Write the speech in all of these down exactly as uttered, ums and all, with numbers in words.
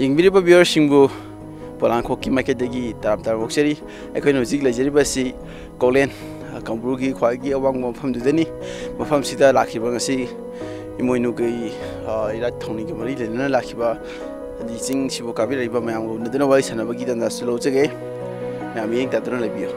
ꯌꯦꯡꯕꯤꯔꯤꯕ viewerꯁꯤꯡꯕꯨ ꯄꯣꯂꯥꯡꯈꯣꯛꯀꯤ ꯃꯥꯏꯀꯩꯗꯒꯤ ꯇꯔꯥꯝ ꯇꯔꯥꯝ ꯑꯣꯛꯆꯔꯤ꯫ ꯑꯩꯈꯣꯏꯅ ꯍꯧꯖꯤꯛ ꯂꯩꯖꯔꯤꯕꯁꯤ ꯀꯣꯛꯂꯦꯟ, ꯀꯥꯡꯄꯣꯛꯄꯤꯒꯤ ꯈ꯭ꯋꯥꯏꯗꯒꯤ ꯑꯋꯥꯡꯕ ꯃꯐꯝꯗꯨꯗꯅꯤ꯫ ꯃꯐꯝꯁꯤꯗ ꯂꯥꯛꯈꯤꯕ ꯉꯁꯤ ꯏꯃꯣꯏꯅꯨꯒꯤ, ꯑ, ꯏꯔꯥꯠ ꯊꯧꯅꯤꯒ ꯃꯔꯤ ꯂꯩꯅꯅ ꯂꯥꯛꯈꯤꯕ, ꯍꯥꯏꯗꯤ ꯆꯤꯡꯁꯤꯕꯨ ꯀꯥꯕꯤꯔꯛꯏꯕ ꯃꯌꯥꯝꯒ ꯎꯅꯗꯨꯅ ꯋꯥꯔꯤ ꯁꯥꯟꯅꯕꯒꯤ ꯇꯥꯟꯖꯥꯁꯨ ꯂꯧꯖꯒꯦ꯫ ꯃꯌꯥꯝ ꯃꯤꯠꯌꯦꯡ ꯇꯥꯗꯨꯅ ꯂꯩꯕꯤꯌꯨ꯫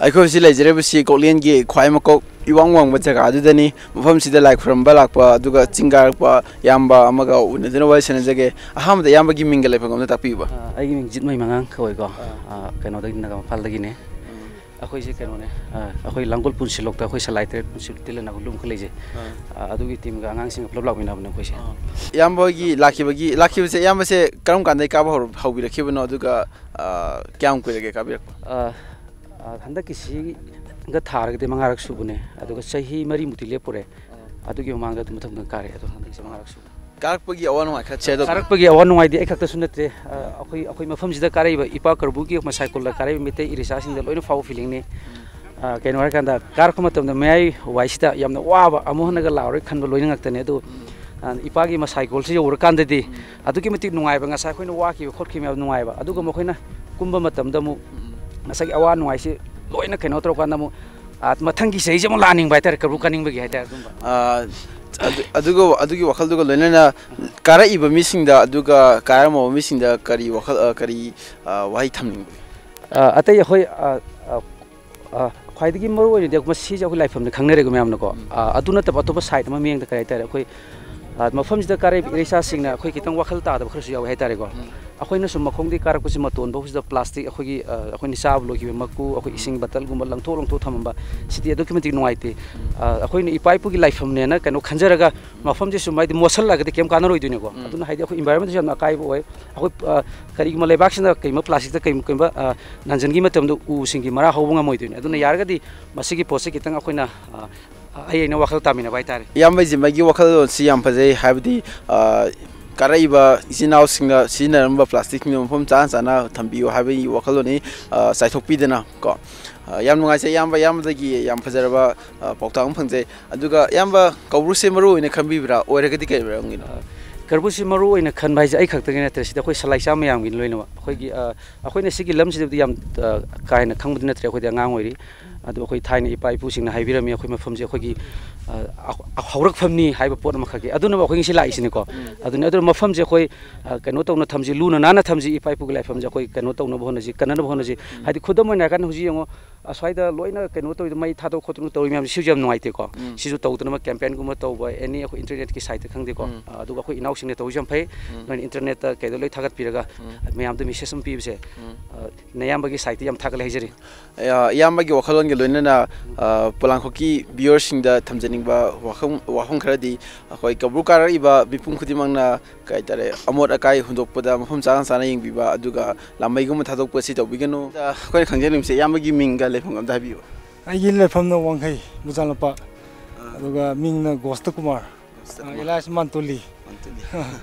ꯑꯩꯈꯣꯏ ꯍꯧꯖꯤꯛ ꯂꯩꯖꯔꯤꯕꯁꯤ ꯀꯣꯛꯂꯦꯟꯒꯤ ꯈ꯭ꯋꯥꯏ ꯃꯀꯣꯛ ꯏꯋꯥꯡ ꯋꯥꯡꯕ ꯖꯒꯥꯗꯨꯗꯅꯤ꯫ ꯃꯐꯝꯁꯤꯗ ꯂꯥꯏ ꯈꯨꯔꯨꯝꯕ ꯂꯥꯛꯄ ꯑꯗꯨꯒ ꯆꯤꯡ ꯀꯥꯔꯛꯄ ꯏꯌꯥꯝꯕ ꯑꯃꯒ ꯎꯅꯗꯨꯅ ꯋꯥꯔꯤ ꯁꯥꯟꯅꯖꯒꯦ꯫ ꯑꯍꯥꯟꯕꯗ ꯏꯌꯥꯝꯕꯒꯤ ꯃꯤꯡꯒ ꯂꯩꯐꯝꯒ ꯑꯝꯇ ꯇꯥꯛꯄꯤꯌꯨꯕ꯫ ꯑ, ꯑꯩꯒꯤ ꯃꯤꯡ ꯖꯤꯠꯃꯩ ꯃꯉꯥꯡ ꯀꯧꯏꯀꯣ꯫ ꯑ, ꯀꯩꯅꯣꯗꯒꯤ, ꯅꯒꯥꯃꯄꯥꯜꯗꯒꯤꯅꯦ꯫ ꯑꯩꯈꯣꯏꯁꯦ ꯀꯩꯅꯣꯅꯦ, ꯑ, ꯑꯩꯈꯣꯏ ꯂꯥꯡꯒꯣꯜ ꯄꯨꯟꯁꯤꯂꯣꯛꯇ ꯑꯩꯈꯣꯏ ꯁꯂꯥꯏ ꯇꯔꯦꯠ ꯄꯨꯟꯁꯤ ꯇꯤꯜꯂ ꯅꯥꯀꯣꯡ ꯑꯃꯈꯛ ꯂꯩꯖꯩ꯫ ꯑ, ꯑꯗꯨꯒꯤ ꯇꯤꯝꯒ ꯑꯉꯥꯡꯁꯤꯡꯒ ꯄꯨꯂꯞ ꯂꯥꯛꯃꯤꯟꯅꯕꯅꯦ ꯑꯩꯈꯣꯏꯁꯦ꯫ ꯏꯌꯥꯝꯕꯒꯤ ꯂꯥꯛꯈꯤꯕꯒꯤ, ꯂꯥꯛꯈꯤꯕꯁꯦ ꯏꯌꯥꯝꯕꯁꯦ ꯀꯔꯝ ꯀꯥꯟꯗꯒꯤ ꯀꯥꯕ ꯍꯧꯔ-, ꯍꯧꯕꯤꯔꯛꯈꯤꯕꯅꯣ? ꯑꯗꯨꯒ, ꯑ, ꯀꯌꯥꯝ ꯀꯨꯏꯔꯒꯦ ꯀꯥꯕꯤꯔꯛꯄ? ꯑ, ꯑ, ꯍꯟꯗꯛꯀꯤꯁꯤꯒ ꯊꯥꯔꯒꯗꯤ ꯃꯉꯥꯔꯛ ꯁꯨꯕꯅꯦ꯫ ꯑꯗꯨꯒ ꯆꯍꯤ ꯃꯔꯤꯃꯨꯛꯇꯤ ꯂꯦꯞꯄꯨꯔꯦ꯫ ꯑꯗꯨꯒꯤ ꯃꯃꯥꯡꯗ ꯑꯗꯨꯝ ꯃꯊꯪ ꯃꯊꯪ ꯀꯥꯔꯦ꯫ ꯑꯗꯣ ꯍꯟꯗꯛꯀꯤꯁꯦ ꯃꯉꯥꯔꯛ ꯁꯨꯕ꯫ ꯀꯥꯔꯛꯄꯒꯤ ꯑꯋꯥ ꯅꯨꯡꯉꯥꯏ ꯈꯔ share ꯇꯧꯕꯤꯌꯨ꯫ ꯀꯥꯔꯛꯄꯒꯤ ꯑꯋꯥ ꯅꯨꯡꯉꯥꯏꯗꯤ ꯑꯩ ꯈꯛꯇꯁꯨ ꯅꯠꯇꯦ꯫ ꯑ, ꯑꯩꯈꯣꯏ, ꯑꯩꯈꯣꯏ ꯃꯐꯝꯁꯤꯗ ꯀꯥꯔꯛꯏꯕ ꯏꯄꯥ ꯀꯔꯕꯨꯒꯤ ꯃꯁꯥꯏ ꯀꯨꯜꯗ ꯀꯥꯔꯛꯏꯕ ꯃꯩꯇꯩ ꯏꯔꯤꯆꯥꯁꯤꯡꯗ ꯂꯣꯏꯅ ꯐꯥꯎꯕ feelingꯅꯤ꯫ ꯑ, ꯀꯩꯅꯣ ꯍꯥꯏꯔꯀꯥꯟꯗ, ꯀꯥꯔꯛꯄ ꯃꯇꯝꯗ ꯃꯌꯥꯏ ꯋꯥꯏꯁꯤꯗ ꯌꯥꯝꯅ ꯋꯥꯕ, ꯑꯃꯨꯛ ꯍꯟꯅꯒ ꯂꯥꯛꯑꯔꯣꯏ ꯈꯟꯕ ꯂꯣꯏꯅ ꯉꯥꯛꯇꯅꯦ꯫ ꯑꯗꯣ, ꯑ, ꯏꯄꯥꯒꯤ ꯃꯁꯥꯏ ꯀꯣꯜꯁꯤ ꯌꯧꯔꯀꯥꯟꯗꯗꯤ ꯑꯗꯨꯛꯀꯤ ꯃꯇꯤꯛ ꯅꯨꯡꯉꯥꯏꯕ, ꯉꯁꯥꯏ ꯑꯩꯈꯣꯏꯅ ꯋꯥꯈꯤꯕ ꯈꯣꯠꯈꯤꯕ ꯃꯌꯥꯝ ꯅꯨꯡꯉꯥꯏꯕ, ꯑꯗꯨꯒ ꯃꯈꯣꯏꯅ ꯀꯨꯝꯕ ꯃꯇꯝꯗ ꯑꯃꯨꯛ ꯉꯁꯥꯏꯒꯤ ꯑꯋꯥ ꯅꯨꯡꯉꯥꯏꯁꯤ ꯂꯣꯏꯅ ꯀꯩꯅꯣ ꯇꯧꯔꯀꯥꯟꯗ ꯑꯃꯨꯛ, ꯑ, ꯃꯊꯪꯒꯤ ꯆꯍꯤꯁꯦ ꯑꯃꯨꯛ ꯂꯥꯛꯍꯟꯅꯤꯡꯕ ꯍꯥꯏꯇꯥꯔꯦ, ꯀꯔꯕꯨ ꯀꯥꯅꯤꯡꯕꯒꯤ ꯍꯥꯏꯇꯥꯔꯦ, ꯑꯗꯨꯝꯕ꯫ ꯑ, ꯑꯗꯨ ꯑꯗꯨꯒ ꯑꯗꯨꯒꯤ ꯋꯥꯈꯜꯗꯨꯒ ꯂꯣꯏꯅꯅ ꯀꯥꯔꯛꯏꯕ ꯃꯤꯁꯤꯡꯗ ꯑꯗꯨꯒ ꯀꯥꯔꯝꯃꯕ ꯃꯤꯁꯤꯡꯗ ꯀꯔꯤ ꯋꯥꯈꯜ, ꯑ, ꯀꯔꯤ, ꯑ, ꯋꯥꯍꯩ ꯊꯝꯅꯤꯡꯕꯒꯦ? ꯑ, ꯑꯇꯩ ꯑꯩꯈꯣꯏ, ꯑ, ꯑ, ꯑ, ꯈ꯭ꯋꯥꯏꯗꯒꯤ ꯃꯔꯨ ꯑꯣꯏꯅꯗꯤ ꯃꯁꯤꯁꯦ ꯑꯩꯈꯣꯏ ꯂꯥꯏꯐꯝꯅꯤ ꯈꯪꯅꯔꯦꯀꯣ ꯃꯌꯥꯝꯅꯀꯣ꯫ ꯎꯝ꯫ ꯑ, ꯑꯗꯨ ꯅꯠꯇꯕ ꯑꯇꯣꯞꯄ side ꯑꯃ ꯃꯤꯠꯌꯦꯡꯗ ꯀꯔꯤ ꯍꯥꯏꯇꯥꯔꯦ, ꯑꯩꯈꯣꯏ, ꯑ, ꯃꯐꯝꯁꯤꯗ ꯀꯥꯔꯛꯏꯕ ꯏꯔꯩꯆꯥꯁꯤꯡꯅ ꯑꯩꯈꯣꯏ ꯈꯤꯇꯪ ꯋꯥꯈꯜ ꯇꯥꯗꯕ ꯈꯔꯁꯨ ꯌꯥꯎꯋꯦ ꯍꯥꯏꯇꯥꯔꯦꯀꯣ꯫ ꯎꯝ꯫ ꯑꯩꯈꯣꯏꯅ ꯁꯨꯝ ꯃꯈꯣꯡꯗꯒꯤ ꯀꯥꯔꯛꯄꯁꯤ ꯃꯇꯣꯟꯐꯥꯎꯁꯤꯗ plastic ꯑꯩꯈꯣꯏꯒꯤ, ꯑ, ꯑꯩꯈꯣꯏꯅ ꯆꯥꯕ ꯂꯣꯏꯈꯤꯕ ꯃꯀꯨ, ꯑꯩꯈꯣꯏ ꯎꯝ꯫ ꯏꯁꯤꯡ bottleꯒꯨꯝꯕ ꯂꯪꯊꯣꯛ ꯂꯪꯊꯣꯛ ꯊꯝꯃꯝꯕ, ꯁꯤꯗꯤ ꯑꯗꯨꯛꯀꯤ ꯃꯇꯤꯛ ꯅꯨꯡꯉꯥꯏꯇꯦ꯫ ꯎꯝ꯫ ꯑ, ꯑꯩꯈꯣꯏꯅ ꯏꯄꯥ ꯏꯄꯨꯒꯤ ꯂꯥꯏꯐꯝꯅꯦꯅ ꯀꯩꯅꯣ ꯈꯟꯖꯔꯒ ꯃꯐꯝꯁꯦ ꯁꯨꯝ ꯍꯥꯏꯗꯤ ꯃꯣꯠꯁꯜꯂꯛꯑꯒꯗꯤ ꯀꯩꯝ ꯀꯥꯟꯅꯔꯣꯏꯗꯣꯏꯅꯤꯀꯣ꯫ ꯎꯝ꯫ ꯑꯗꯨꯅ ꯍꯥꯏꯗꯤ ꯑꯩꯈꯣꯏ environmentꯁꯨ ꯌꯥꯝꯅ ꯑꯀꯥꯏꯕ ꯑꯣꯏ꯫ ꯑꯩꯈꯣꯏ, ꯑ, ꯀꯔꯤꯒꯨꯝꯕ ꯂꯩꯕꯥꯛꯁꯤꯅ ꯀꯩꯒꯨꯝꯕ plasticꯇ ꯀꯩꯒꯨꯝꯕ, ꯑ, ꯅꯟꯖꯟꯈꯤ ꯃꯇꯝꯗ ꯎꯁꯤꯡꯒꯤ ꯃꯔꯥ ꯍꯧꯕ ꯉꯝꯃꯣꯏꯗꯣꯏꯅꯤ꯫ ꯑꯗꯨꯅ ꯎꯝ꯫ ꯌꯥꯔꯒꯗꯤ ꯃꯁꯤꯒꯤ ꯄꯣꯠꯁꯦ ꯈꯤꯇꯪ ꯑꯩꯈꯣꯏꯅ, ꯑ, ꯑ, ꯑꯩ ꯑꯩꯅ ꯋꯥꯈꯜ ꯇꯥꯃꯤꯟꯅꯕ ꯍꯥꯏꯇꯥꯔꯦ꯫ ꯏꯌꯥꯝꯕ ꯖꯤꯃꯩꯒꯤ ꯋꯥꯈꯜꯂꯣꯟꯁꯤ ꯌꯥꯝ ꯐꯖꯩ, ꯍꯥꯏꯕꯗꯤ, ꯑ, ꯀꯥꯔꯛꯏꯕ ꯏꯆꯤꯟ ꯏꯅꯥꯎꯁꯤꯡꯅ ꯁꯤꯖꯤꯟꯅꯔꯝꯕ plasticꯁꯤꯡꯗꯨ ꯃꯐꯝ ꯆꯥꯅ ꯆꯥꯅ ꯊꯝꯕꯤꯌꯨ ꯍꯥꯏꯕꯒꯤ ꯋꯥꯈꯜꯂꯣꯟꯅꯤ, ꯑ, ꯆꯥꯏꯊꯣꯛꯄꯤꯗꯅ ꯀꯣ꯫ ꯑ, ꯌꯥꯝ ꯅꯨꯡꯉꯥꯏꯖꯩ ꯏꯌꯥꯝꯕ, ꯏꯌꯥꯝꯕꯗꯒꯤ ꯌꯥꯝ ꯐꯖꯔꯕ, ꯑ, ꯄꯥꯎꯇꯥꯛ ꯑꯃ ꯐꯪꯖꯩ꯫ ꯑꯗꯨꯒ ꯏꯌꯥꯝꯕ, ꯀꯧꯕ꯭ꯔꯨꯁꯦ ꯃꯔꯨ ꯑꯣꯏꯅ ꯈꯟꯕꯤꯕ꯭ꯔꯥ? ꯑꯣꯏꯔꯒꯗꯤ ꯀꯩ ꯃꯔꯝꯒꯤꯅꯣ? ꯑ, ꯀꯧꯕ꯭ꯔꯨꯁꯦ ꯃꯔꯨ ꯑꯣꯏꯅ ꯈꯟꯕ ꯍꯥꯏꯁꯦ ꯑꯩ ꯈꯛꯇꯒꯤ ꯅꯠꯇ꯭ꯔꯦ, ꯁꯤꯗ ꯑꯩꯈꯣꯏ ꯁꯂꯥꯏꯆꯥ ꯃꯌꯥꯝꯒꯤꯅꯤ ꯂꯣꯏꯅꯃꯛ꯫ ꯑꯩꯈꯣꯏꯒꯤ, ꯑ, ꯑꯩꯈꯣꯏꯅ ꯁꯤꯒꯤ ꯂꯝꯁꯤꯗꯕꯨꯗꯤ ꯌꯥꯝ, ꯑ, ꯀꯥ ꯍꯦꯟꯅ ꯈꯪꯕꯗꯤ ꯅꯠꯇ꯭ꯔꯦ, ꯑꯩꯈꯣꯏꯗꯤ ꯑꯉꯥꯡ ꯑꯣꯏꯔꯤ꯫ ꯑꯗꯣ ꯑꯩꯈꯣꯏ ꯊꯥꯏꯅ ꯏꯄꯥ ꯏꯄꯨꯁꯤꯡꯅ ꯍꯥꯏꯕꯤꯔꯝꯃꯤ, ꯑꯩꯈꯣꯏ ꯃꯐꯝꯁꯦ ꯑꯩꯈꯣꯏꯒꯤ, ꯑ, ꯑ, ꯍꯧꯔꯛꯐꯝꯅꯤ ꯍꯥꯏꯕ ꯄꯣꯠ ꯑꯃꯈꯛꯀꯤ꯫ ꯑꯗꯨꯅꯕꯨ ꯑꯩꯈꯣꯏ ꯉꯁꯤ ꯂꯥꯛꯏꯁꯤꯅꯤꯀꯣ꯫ ꯎꯝ꯫ ꯑꯗꯨꯅ, ꯑꯗꯨꯅ ꯃꯐꯝꯁꯦ ꯑꯩꯈꯣꯏ, ꯑ, ꯀꯩꯅꯣ ꯇꯧꯅ ꯊꯝꯁꯤ, ꯂꯨꯅ ꯅꯥꯟꯅ ꯊꯝꯁꯤ, ꯏꯄꯥ ꯏꯄꯨꯒꯤ ꯂꯥꯏꯐꯝꯁꯦ ꯑꯩꯈꯣꯏ ꯀꯩꯅꯣ ꯇꯧꯅꯕ ꯍꯣꯠꯅꯁꯤ, ꯀꯟꯅꯅꯕ ꯍꯣꯠꯅꯁꯤ꯫ ꯎꯝ꯫ ꯍꯥꯏꯗꯤ ꯈꯨꯗꯝ ꯑꯣꯏꯅ ꯍꯥꯏꯔꯀꯥꯟꯗ ꯍꯧꯖꯤꯛ ꯌꯦꯡꯉꯣ, ꯑꯁ꯭ꯋꯥꯏꯗ ꯂꯣꯏꯅ ꯀꯩꯅꯣ ꯇꯧꯔꯤꯗꯣ, ꯃꯩ ꯊꯥꯗꯣꯛ ꯈꯣꯠꯇꯣꯛꯅ ꯇꯧꯔꯤ ꯃꯌꯥꯝꯁꯦ, ꯁꯤꯁꯨ ꯌꯥꯝ ꯅꯨꯡꯉꯥꯏꯇꯦꯀꯣ꯫ ꯎꯝ꯫ ꯁꯤꯁꯨ ꯇꯧꯗꯅꯕ campaignꯒꯨꯝꯕ ꯇꯧꯕ, any ꯑꯩꯈꯣꯏ internetꯀꯤ siteꯇ ꯈꯪꯗꯦꯀꯣ꯫ ꯎꯝ꯫ ꯑ, ꯑꯗꯨꯒ ꯑꯩꯈꯣꯏ ꯏꯅꯥꯎꯁꯤꯡꯅ ꯇꯧꯔꯤꯁꯨ ꯌꯥꯝ ꯐꯩ꯫ ꯎꯝ꯫ ꯅꯣꯏꯅ internetꯇ ꯀꯩꯗ ꯂꯣꯏ ꯊꯥꯒꯠꯄꯤꯔꯒ ꯎꯝ꯫ ꯃꯌꯥꯝꯗ message ꯑꯃ ꯄꯤꯕꯁꯦ, ꯎꯝ꯫ ꯑ, ꯅꯌꯥꯝꯕꯒꯤ sideꯇ ꯌꯥꯝ ꯊꯥꯒꯠꯂꯦ ꯍꯥꯏꯖꯔꯤ꯫ ꯑ, ꯏꯌꯥꯝꯕꯒꯤ ꯋꯥꯈꯜꯂꯣꯟꯒ ꯂꯣꯏꯅꯅ, ꯑ, ꯄꯣꯂꯥꯡꯈꯣꯛꯀꯤ viewerꯁꯤꯡꯗ ꯊꯝꯖꯅꯤꯡꯕ ꯋꯥꯐꯝ, ꯋꯥꯐꯝ ꯈꯔꯗꯤ, ꯑꯩꯈꯣꯏ ꯀꯧꯕ꯭ꯔꯨ ꯀꯥꯔꯛꯏꯕ ꯃꯤꯄꯨꯝ ꯈꯨꯗꯤꯡꯃꯛꯅ ꯀꯩ ꯍꯥꯏꯇꯥꯔꯦ, ꯑꯃꯣꯠ ꯑꯀꯥꯏ ꯍꯨꯟꯗꯣꯛꯄꯗ ꯃꯐꯝ ꯆꯥꯅ ꯆꯥꯅ ꯌꯦꯡꯕꯤꯕ, ꯑꯗꯨꯒ ꯂꯥꯝꯕꯩꯒꯨꯝꯕ ꯊꯥꯗꯣꯛꯄ ꯑꯁꯤ ꯇꯧꯕꯤꯒꯅꯨ꯫ ꯑ, ꯑꯩꯈꯣꯏꯅ ꯈꯪꯖꯅꯤꯡꯕꯁꯦ, ꯏꯌꯥꯝꯕꯒꯤ ꯃꯤꯡꯒ ꯂꯩꯐꯝꯒ ꯑꯝꯇ ꯍꯥꯏꯕꯤꯌꯨ꯫ ꯑꯩꯒꯤ ꯂꯩꯐꯝꯅ ꯋꯥꯡꯈꯩ, ꯕꯨꯖꯥꯂꯝꯄꯥꯛ꯫ ꯑꯥ꯫ ꯑꯗꯨꯒ ꯃꯤꯡꯅ ꯒꯣꯁꯇ ꯀꯨꯃꯥꯔ꯫ ꯒꯣꯁꯇ ꯑꯥ, ꯀꯨꯃꯥꯔ꯫ ꯑꯦꯂꯥꯏꯁ ꯃꯥꯟꯇꯣꯂꯤ꯫ ꯃꯥꯟꯇꯣꯂꯤ꯫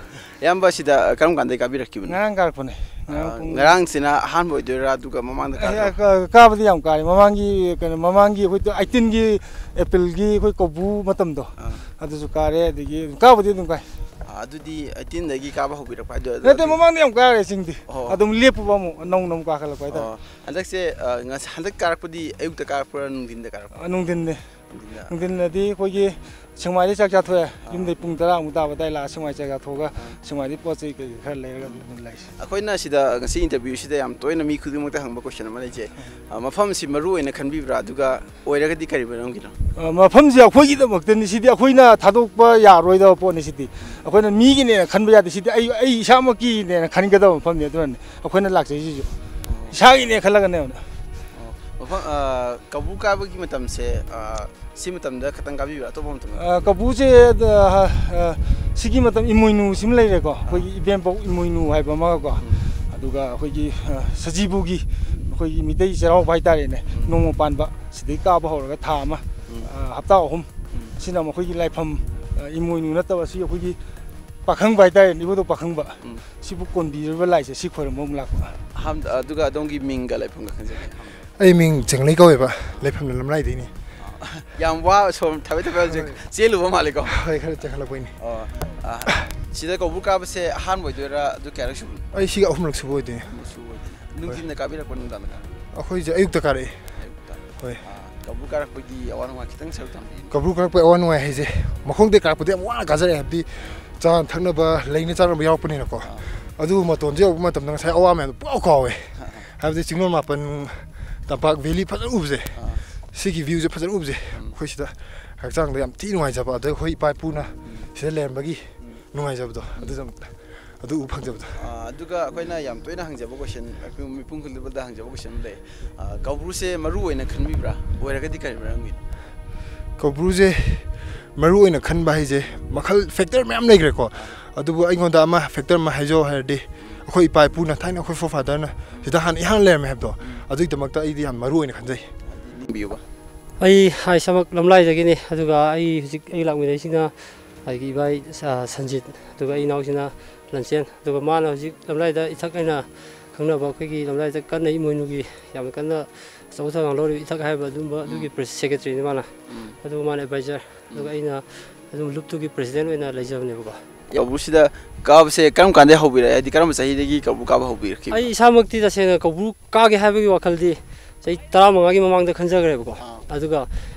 ꯏꯌꯥꯝꯕ, ꯁꯤꯗ ꯀꯔꯝ ꯀꯥꯟꯗꯒꯤ ꯀꯥꯕꯤꯔꯛꯈꯤꯕꯅꯣ? ꯉꯔꯥꯡ ꯀꯥꯔꯛꯄꯅꯦ꯫ ꯉꯔꯥꯡ ꯑꯥ, ꯄꯨꯡ ꯉꯔꯥꯡꯁꯤꯅ ꯑꯍꯥꯟꯕ ꯑꯣꯏꯗꯣꯏꯔꯥ, ꯑꯗꯨꯒ ꯃꯃꯥꯡꯗ ꯑꯦ, ꯀꯥꯈ꯭ꯔꯕ? ꯀꯥ-, ꯀꯥꯕꯗꯤ ꯌꯥꯝ ꯀꯥꯔꯦ꯫ ꯃꯃꯥꯡꯒꯤ, ꯀꯩꯅꯣ, ꯃꯃꯥꯡꯒꯤ ꯑꯩꯈꯣꯏ eighteenꯒꯤ Aprilꯒꯤ ꯑꯩꯈꯣꯏ ꯀꯧꯕ꯭ꯔꯨ ꯃꯇꯝꯗꯣ, ꯑꯥ꯫ ꯑꯗꯨꯁꯨ ꯀꯥꯔꯦ, ꯑꯗꯒꯤ ꯀꯥꯕꯗꯤ ꯑꯗꯨꯝ ꯀꯥꯏ꯫ ꯑꯥ, ꯑꯗꯨꯗꯤ eighteenꯗꯒꯤ ꯀꯥꯕ ꯍꯧꯕꯤꯔꯛꯄ ꯍꯥꯏꯗꯣꯏꯔꯥ? ꯅꯠꯇꯦ, ꯑꯗꯨꯗꯤ ꯃꯃꯥꯡꯗ ꯌꯥꯝ ꯀꯥꯔꯦ ꯆꯤꯡꯗꯤ꯫ ꯑꯣ꯫ ꯑꯗꯨꯝ ꯂꯦꯞꯄꯨꯕ ꯑꯃꯨꯛ, ꯅꯧꯅ ꯑꯃꯨꯛ ꯀꯥꯈꯠꯂꯛꯄ ꯍꯥꯏꯇꯥꯔꯦ꯫ ꯑꯣ, ꯍꯟꯗꯛꯁꯦ, ꯑ, ꯉꯁ-, ꯍꯟꯗꯛ ꯀꯥꯔꯛꯄꯗꯤ ꯑꯌꯨꯛꯇ ꯀꯥꯔꯛꯄ꯭ꯔꯥ, ꯅꯨꯡꯊꯤꯟꯗ ꯀꯥꯔꯛꯄ꯭ꯔꯥ? ꯑ, ꯅꯨꯡꯊꯤꯟꯅꯦ꯫ ꯅꯨꯡꯊꯤꯟꯗ꯫ ꯅꯨꯡꯊꯤꯟꯗꯗꯤ ꯑꯩꯈꯣꯏꯒꯤ ꯁꯦꯛꯃꯥꯏꯗꯩ ꯆꯥꯛ ꯆꯥꯊꯣꯛꯑꯦ꯫ ꯌꯨꯝꯗꯩ ꯄꯨꯡ ꯇꯔꯥꯃꯨꯛ ꯇꯥꯕ ꯑꯗꯥꯏ ꯂꯥꯛꯑ ꯁꯦꯛꯃꯥꯏ ꯆꯥꯛ ꯆꯥꯊꯣꯛꯑꯒ ꯁꯦꯛꯃꯥꯏꯗꯩ ꯄꯣꯠ ꯆꯩ ꯀꯩꯀꯩ ꯈꯔ ꯂꯩꯔꯒ ꯑꯗꯨꯝ ꯂꯩꯁꯦ꯫ ꯑꯩꯈꯣꯏꯅ ꯁꯤꯗ ꯉꯁꯤ interview ꯁꯤꯗ ꯌꯥꯝ ꯇꯣꯏꯅ ꯃꯤ ꯈꯨꯗꯤꯡꯃꯛꯇ ꯍꯪꯕ question ꯑꯃ ꯂꯩꯖꯩ꯫ ꯑ, ꯃꯐꯝꯁꯤ ꯃꯔꯨ ꯑꯣꯏꯅ ꯈꯟꯕꯤꯕ꯭ꯔꯥ? ꯑꯗꯨꯒ ꯑꯣꯏꯔꯒꯗꯤ ꯀꯔꯤ ꯃꯔꯝꯒꯤꯅꯣ? ꯑ, ꯃꯐꯝꯁꯤ ꯑꯩꯈꯣꯏꯒꯤꯗꯃꯛꯇꯅꯤ꯫ ꯁꯤꯗꯤ ꯑꯩꯈꯣꯏꯅ ꯊꯥꯗꯣꯛꯄ ꯌꯥꯔꯣꯏꯗꯕ ꯄꯣꯠꯅꯤ꯫ ꯁꯤꯗꯤ ꯑꯩꯈꯣꯏꯅ ꯃꯤꯒꯤꯅꯦꯅ ꯈꯟꯕ ꯌꯥꯗꯦ꯫ ꯁꯤꯗꯤ ꯑꯩ, ꯑꯩ ꯏꯁꯥꯃꯛꯀꯤꯅꯦꯅ ꯈꯟꯒꯗꯕ ꯃꯐꯝꯅꯤ꯫ ꯑꯗꯨꯅꯅꯦ ꯑꯩꯈꯣꯏꯅ ꯂꯥꯛꯆꯩꯁꯤꯁꯨ꯫ ꯏꯁꯥꯒꯤꯅꯦ ꯈꯜꯂꯒꯅꯦ꯫ ꯑꯣ, ꯃꯐꯝ, ꯑ, ꯀꯧꯕ꯭ꯔꯨ ꯀꯥꯕꯒꯤ ꯃꯇꯝꯁꯦ, ꯑ, ꯁꯤ ꯃꯇꯝꯗ ꯈꯛꯇꯪ ꯀꯥꯕꯤꯕ꯭ꯔꯥ, ꯑꯇꯣꯞꯄ ꯃꯇꯝꯗ? ꯑ, ꯀꯧꯕ꯭ꯔꯨꯁꯦ, ꯑ, ꯑ, ꯁꯤꯒꯤ ꯃꯇꯝ ꯏꯃꯣꯏꯅꯨ ꯁꯤꯃ ꯂꯩꯔꯦꯀꯣ, ꯑꯩꯈꯣꯏꯒꯤ ꯏꯕꯦꯝꯄꯣꯛ ꯏꯃꯣꯏꯅꯨ ꯍꯥꯏꯕ ꯑꯃꯒꯀꯣ, ꯑꯗꯨꯒ ꯑꯩꯈꯣꯏꯒꯤ, ꯑ, ꯁꯖꯤꯕꯨꯒꯤ, ꯑꯩꯈꯣꯏꯒꯤ ꯃꯤꯇꯩ ꯆꯩꯔꯥꯎꯕ ꯍꯥꯏꯇꯥꯔꯦꯅꯦ, ꯅꯣꯡꯃ ꯄꯥꯟꯕ, ꯁꯤꯗꯩ ꯀꯥꯕ ꯍꯧꯔꯒ ꯊꯥ ꯑꯃ, ꯑ, ꯍꯞꯇꯥ ꯑꯍꯨꯝ, ꯁꯤꯅ ꯑꯃꯨꯛ ꯑꯩꯈꯣꯏꯒꯤ ꯂꯥꯏꯐꯝ, ꯑ, ꯏꯃꯣꯏꯅꯨ ꯅꯠꯇꯕ ꯁꯤ ꯑꯩꯈꯣꯏꯒꯤ ꯄꯥꯈꯪꯕ ꯍꯥꯏꯇꯥꯔꯦꯅꯦ, ꯏꯕꯨꯙꯧ ꯄꯥꯈꯪꯕ, ꯁꯤꯕꯨ ꯀꯣꯟꯕꯤꯔꯤꯕ ꯂꯥꯏꯁꯦ, ꯁꯤ ꯈꯣꯏꯔꯝꯕ ꯑꯃꯨꯛ ꯂꯥꯛꯄ꯫ ꯑꯍꯥꯟꯕꯗ, ꯑꯗꯨꯒ ꯑꯗꯣꯝꯒꯤ ꯃꯤꯡꯒ ꯂꯩꯐꯝꯒ ꯈꯪꯖꯒꯦ? ꯑꯩ ꯃꯤꯡ ꯆꯦꯡꯂꯩ ꯀꯧꯋꯦꯕ, ꯂꯩꯐꯝꯅ ꯂꯝꯂꯥꯏꯗꯩꯅꯤ꯫ ꯌꯥꯝ ꯋꯥ ꯁꯣꯝ ꯊꯕꯩ ꯊꯕꯩ ꯍꯧꯖꯤꯛ ꯍꯣꯏ꯫ ꯆꯦꯜꯂꯨꯕ ꯃꯥꯜꯂꯦꯀꯣ? ꯍꯣꯏ, ꯈꯔ ꯆꯦꯟꯈꯠꯂꯛꯄꯩꯅꯤ꯫ ꯑꯣ, ꯑ, ꯁꯤꯗ ꯀꯧꯕ꯭ꯔꯨ ꯀꯥꯕꯁꯦ ꯑꯍꯥꯟꯕ ꯑꯣꯏꯗꯣꯏꯔꯥ? ꯑꯗꯨ ꯀꯌꯥꯔꯛ ꯁꯨꯕꯅꯣ? ꯑꯩ ꯁꯤꯒ ꯑꯍꯨꯝꯂꯛ ꯁꯨꯕ ꯑꯣꯏꯗꯣꯏꯅꯤ꯫ ꯑꯍꯨꯝꯂꯛ ꯁꯨꯕ ꯑꯣꯏꯗꯣꯏꯅꯤ꯫ ꯅꯨꯡꯊꯤꯟꯗ ꯀꯥꯕꯤꯔꯛꯄ, ꯅꯨꯡꯗꯥꯡꯗ ꯀꯥꯕꯤꯔꯛꯄ? ꯑꯩꯈꯣꯏꯁꯦ ꯑꯌꯨꯛꯇ ꯀꯥꯔꯛꯑꯦ꯫ ꯑꯌꯨꯛꯇ? ꯍꯣꯏ꯫ ꯑ, ꯀꯧꯕ꯭ꯔꯨ ꯀꯥꯔꯛꯄꯒꯤ ꯑꯋꯥ ꯅꯨꯡꯉꯥꯏ ꯈꯤꯇꯪ ꯁꯔꯨꯛ ꯊꯝꯕꯤꯌꯨ꯫ ꯀꯧꯕ꯭ꯔꯨ ꯀꯥꯔꯛꯄꯒꯤ ꯑꯋꯥ ꯅꯨꯡꯉꯥꯏ ꯍꯥꯏꯁꯦ, ꯃꯈꯣꯡꯗꯩ ꯀꯥꯔꯛꯄꯗꯤ ꯌꯥꯝ ꯋꯥꯅ ꯀꯥꯖꯔꯛꯑꯦ, ꯍꯥꯏꯕꯗꯤ ꯆꯥꯅ ꯊꯛꯅꯕ, ꯂꯩꯅ ꯆꯥꯅꯕ ꯌꯥꯎꯔꯛꯄꯅꯤꯅꯀꯣ꯫ ꯑꯥ꯫ ꯑꯗꯨꯕꯨ ꯃꯇꯣꯟꯁꯦ ꯌꯧꯕ ꯃꯇꯝꯗ ꯉꯁꯥꯏ ꯑꯋꯥ ꯃꯌꯥꯝꯗꯣ ꯄꯨꯡꯀꯥꯎ ꯀꯥꯎꯋꯦ꯫ ꯑꯥ꯫ ꯍꯥꯏꯕꯗꯤ ꯆꯤꯡꯂꯣꯟ ꯃꯥꯄꯟ, ꯇꯝꯄꯥꯛ valley ꯐꯖꯅ ꯎꯕꯁꯦ, ꯑꯥ꯫ ꯁꯤꯒꯤ view ꯁꯦ ꯐꯖꯅ ꯎꯕꯁꯦ, ꯎꯝ꯫ ꯑꯩꯈꯣꯏ ꯁꯤꯗ ꯍꯛꯆꯥꯡꯗ ꯌꯥꯝ ꯊꯤ ꯅꯨꯡꯉꯥꯏꯖꯕ, ꯑꯗ ꯑꯩꯈꯣꯏ ꯏꯄꯥ ꯏꯄꯨꯅ ꯎꯝ꯫ ꯁꯤꯗ ꯂꯩꯔꯝꯕꯒꯤ ꯎꯝ꯫ ꯅꯨꯡꯉꯥꯏꯖꯕꯗꯣ, ꯎꯝ꯫ ꯑꯗꯨꯗ ꯑꯗꯨ ꯎꯕ ꯐꯪꯖꯕꯗꯣ꯫ ꯑꯥ, ꯑꯗꯨꯒ ꯑꯩꯈꯣꯏꯅ ꯌꯥꯝ ꯇꯣꯏꯅ ꯍꯪꯖꯕ question, ꯃꯤꯄꯨꯝ ꯈꯨꯗꯤꯡꯃꯛꯇ ꯍꯪꯖꯕ question ꯑꯃ ꯂꯩ꯫ ꯑꯥ, ꯀꯧꯕ꯭ꯔꯨꯁꯦ ꯃꯔꯨ ꯑꯣꯏꯅ ꯈꯟꯕꯤꯕ꯭ꯔꯥ? ꯑꯣꯏꯔꯒꯗꯤ ꯀꯔꯤ ꯃꯔꯝꯒꯤꯅꯣ? ꯀꯧꯕ꯭ꯔꯨꯁꯦ ꯃꯔꯨ ꯑꯣꯏꯅ ꯈꯟꯕ ꯍꯥꯏꯁꯦ ꯃꯈꯜ, factor ꯃꯌꯥꯝ ꯂꯩꯈ꯭ꯔꯦꯀꯣ꯫ ꯑꯗꯨꯕꯨ ꯑꯩꯉꯣꯟꯗ ꯑꯃ, factor ꯑꯃ ꯍꯥꯏꯖꯧ ꯍꯥꯏꯔꯗꯤ, ꯑꯩꯈꯣꯏ ꯏꯄꯥ ꯏꯄꯨꯅ, ꯊꯥꯏꯅ ꯑꯩꯈꯣꯏ forefather ꯅ ꯁꯤꯗ ꯍꯥꯟꯅ ꯏꯍꯥꯟ ꯂꯩꯔꯝꯃꯦ ꯍꯥꯏꯕꯗꯣ, ꯑꯗꯨꯒꯤꯗꯃꯛꯇ ꯑꯩꯗꯤ ꯌꯥꯝ ꯃꯔꯨ ꯑꯣꯏꯅ ꯈꯟꯖꯩ꯫ ꯅꯤꯡꯕꯤꯌꯨꯕ꯫ ꯑꯩ, ꯑꯩ ꯏꯁꯥꯃꯛ ꯂꯝꯂꯥꯏꯗꯒꯤꯅꯤ, ꯑꯗꯨꯒ ꯑꯩ ꯍꯧꯖꯤꯛ ꯑꯩ ꯂꯥꯛꯃꯤꯟꯅꯩꯁꯤꯅ ꯑꯩꯒꯤ ꯏꯕꯥꯏ, ꯑ, ꯁꯟꯖꯤꯠ, ꯑꯗꯨꯒ ꯑꯩ ꯏꯅꯥꯎꯁꯤꯅ ꯂꯟꯆꯦꯟ, ꯑꯗꯨꯒ ꯃꯥꯅ ꯍꯧꯖꯤꯛ ꯂꯝꯂꯥꯏꯗ ꯏꯊꯛ ꯑꯩꯅ ꯈꯪꯅꯕ ꯑꯩꯈꯣꯏꯒꯤ ꯂꯝꯂꯥꯏꯗ ꯀꯟꯅ ꯏꯃꯣꯏꯅꯨꯒꯤ ꯌꯥꯝꯅ ꯀꯟꯅ ꯑꯆꯧ ꯑꯊꯧꯗꯥꯡ ꯂꯧꯔꯤꯕ ꯏꯊꯛ ꯍꯥꯏꯕ ꯑꯗꯨꯝꯕ ꯑꯗꯨꯒꯤ ꯎꯝ꯫ Press secretary ꯅꯤ ꯃꯥꯅ꯫ ꯎꯝ꯫ ꯑꯗꯨꯒ ꯃꯥꯅ advisor, ꯑꯗꯨꯒ ꯎꯝ꯫ ꯑꯩꯅ ꯑꯗꯨꯝ ꯂꯨꯞꯇꯨꯒꯤ president ꯑꯣꯏꯅ ꯂꯩꯖꯕꯅꯦꯕꯀꯣ꯫ ꯌꯥꯎꯕꯁꯤꯗ ꯀꯥꯕꯁꯦ ꯀꯔꯝ ꯀꯥꯟꯗꯩ ꯍꯧꯕꯤꯔꯛꯑꯦ? ꯍꯥꯏꯗꯤ ꯀꯔꯝꯕ ꯆꯍꯤꯗꯒꯤ ꯀꯧꯕ꯭ꯔꯨ ꯀꯥꯕ ꯍꯧꯕꯤꯔꯛꯈꯤꯕꯅꯣ? ꯑꯩ ꯏꯁꯥꯃꯛꯇꯤ ꯇꯁꯦꯡꯅ ꯀꯧꯕ꯭ꯔꯨ ꯀꯥꯒꯦ ꯍꯥꯏꯕꯒꯤ ꯋꯥꯈꯜꯗꯤ ꯆꯍꯤ ꯇꯔꯥꯃꯉꯥꯒꯤ ꯃꯃꯥꯡꯗ ꯈꯟꯖꯈ꯭ꯔꯦꯕꯀꯣ꯫ ꯑꯥ꯫ ꯑꯗꯨꯒ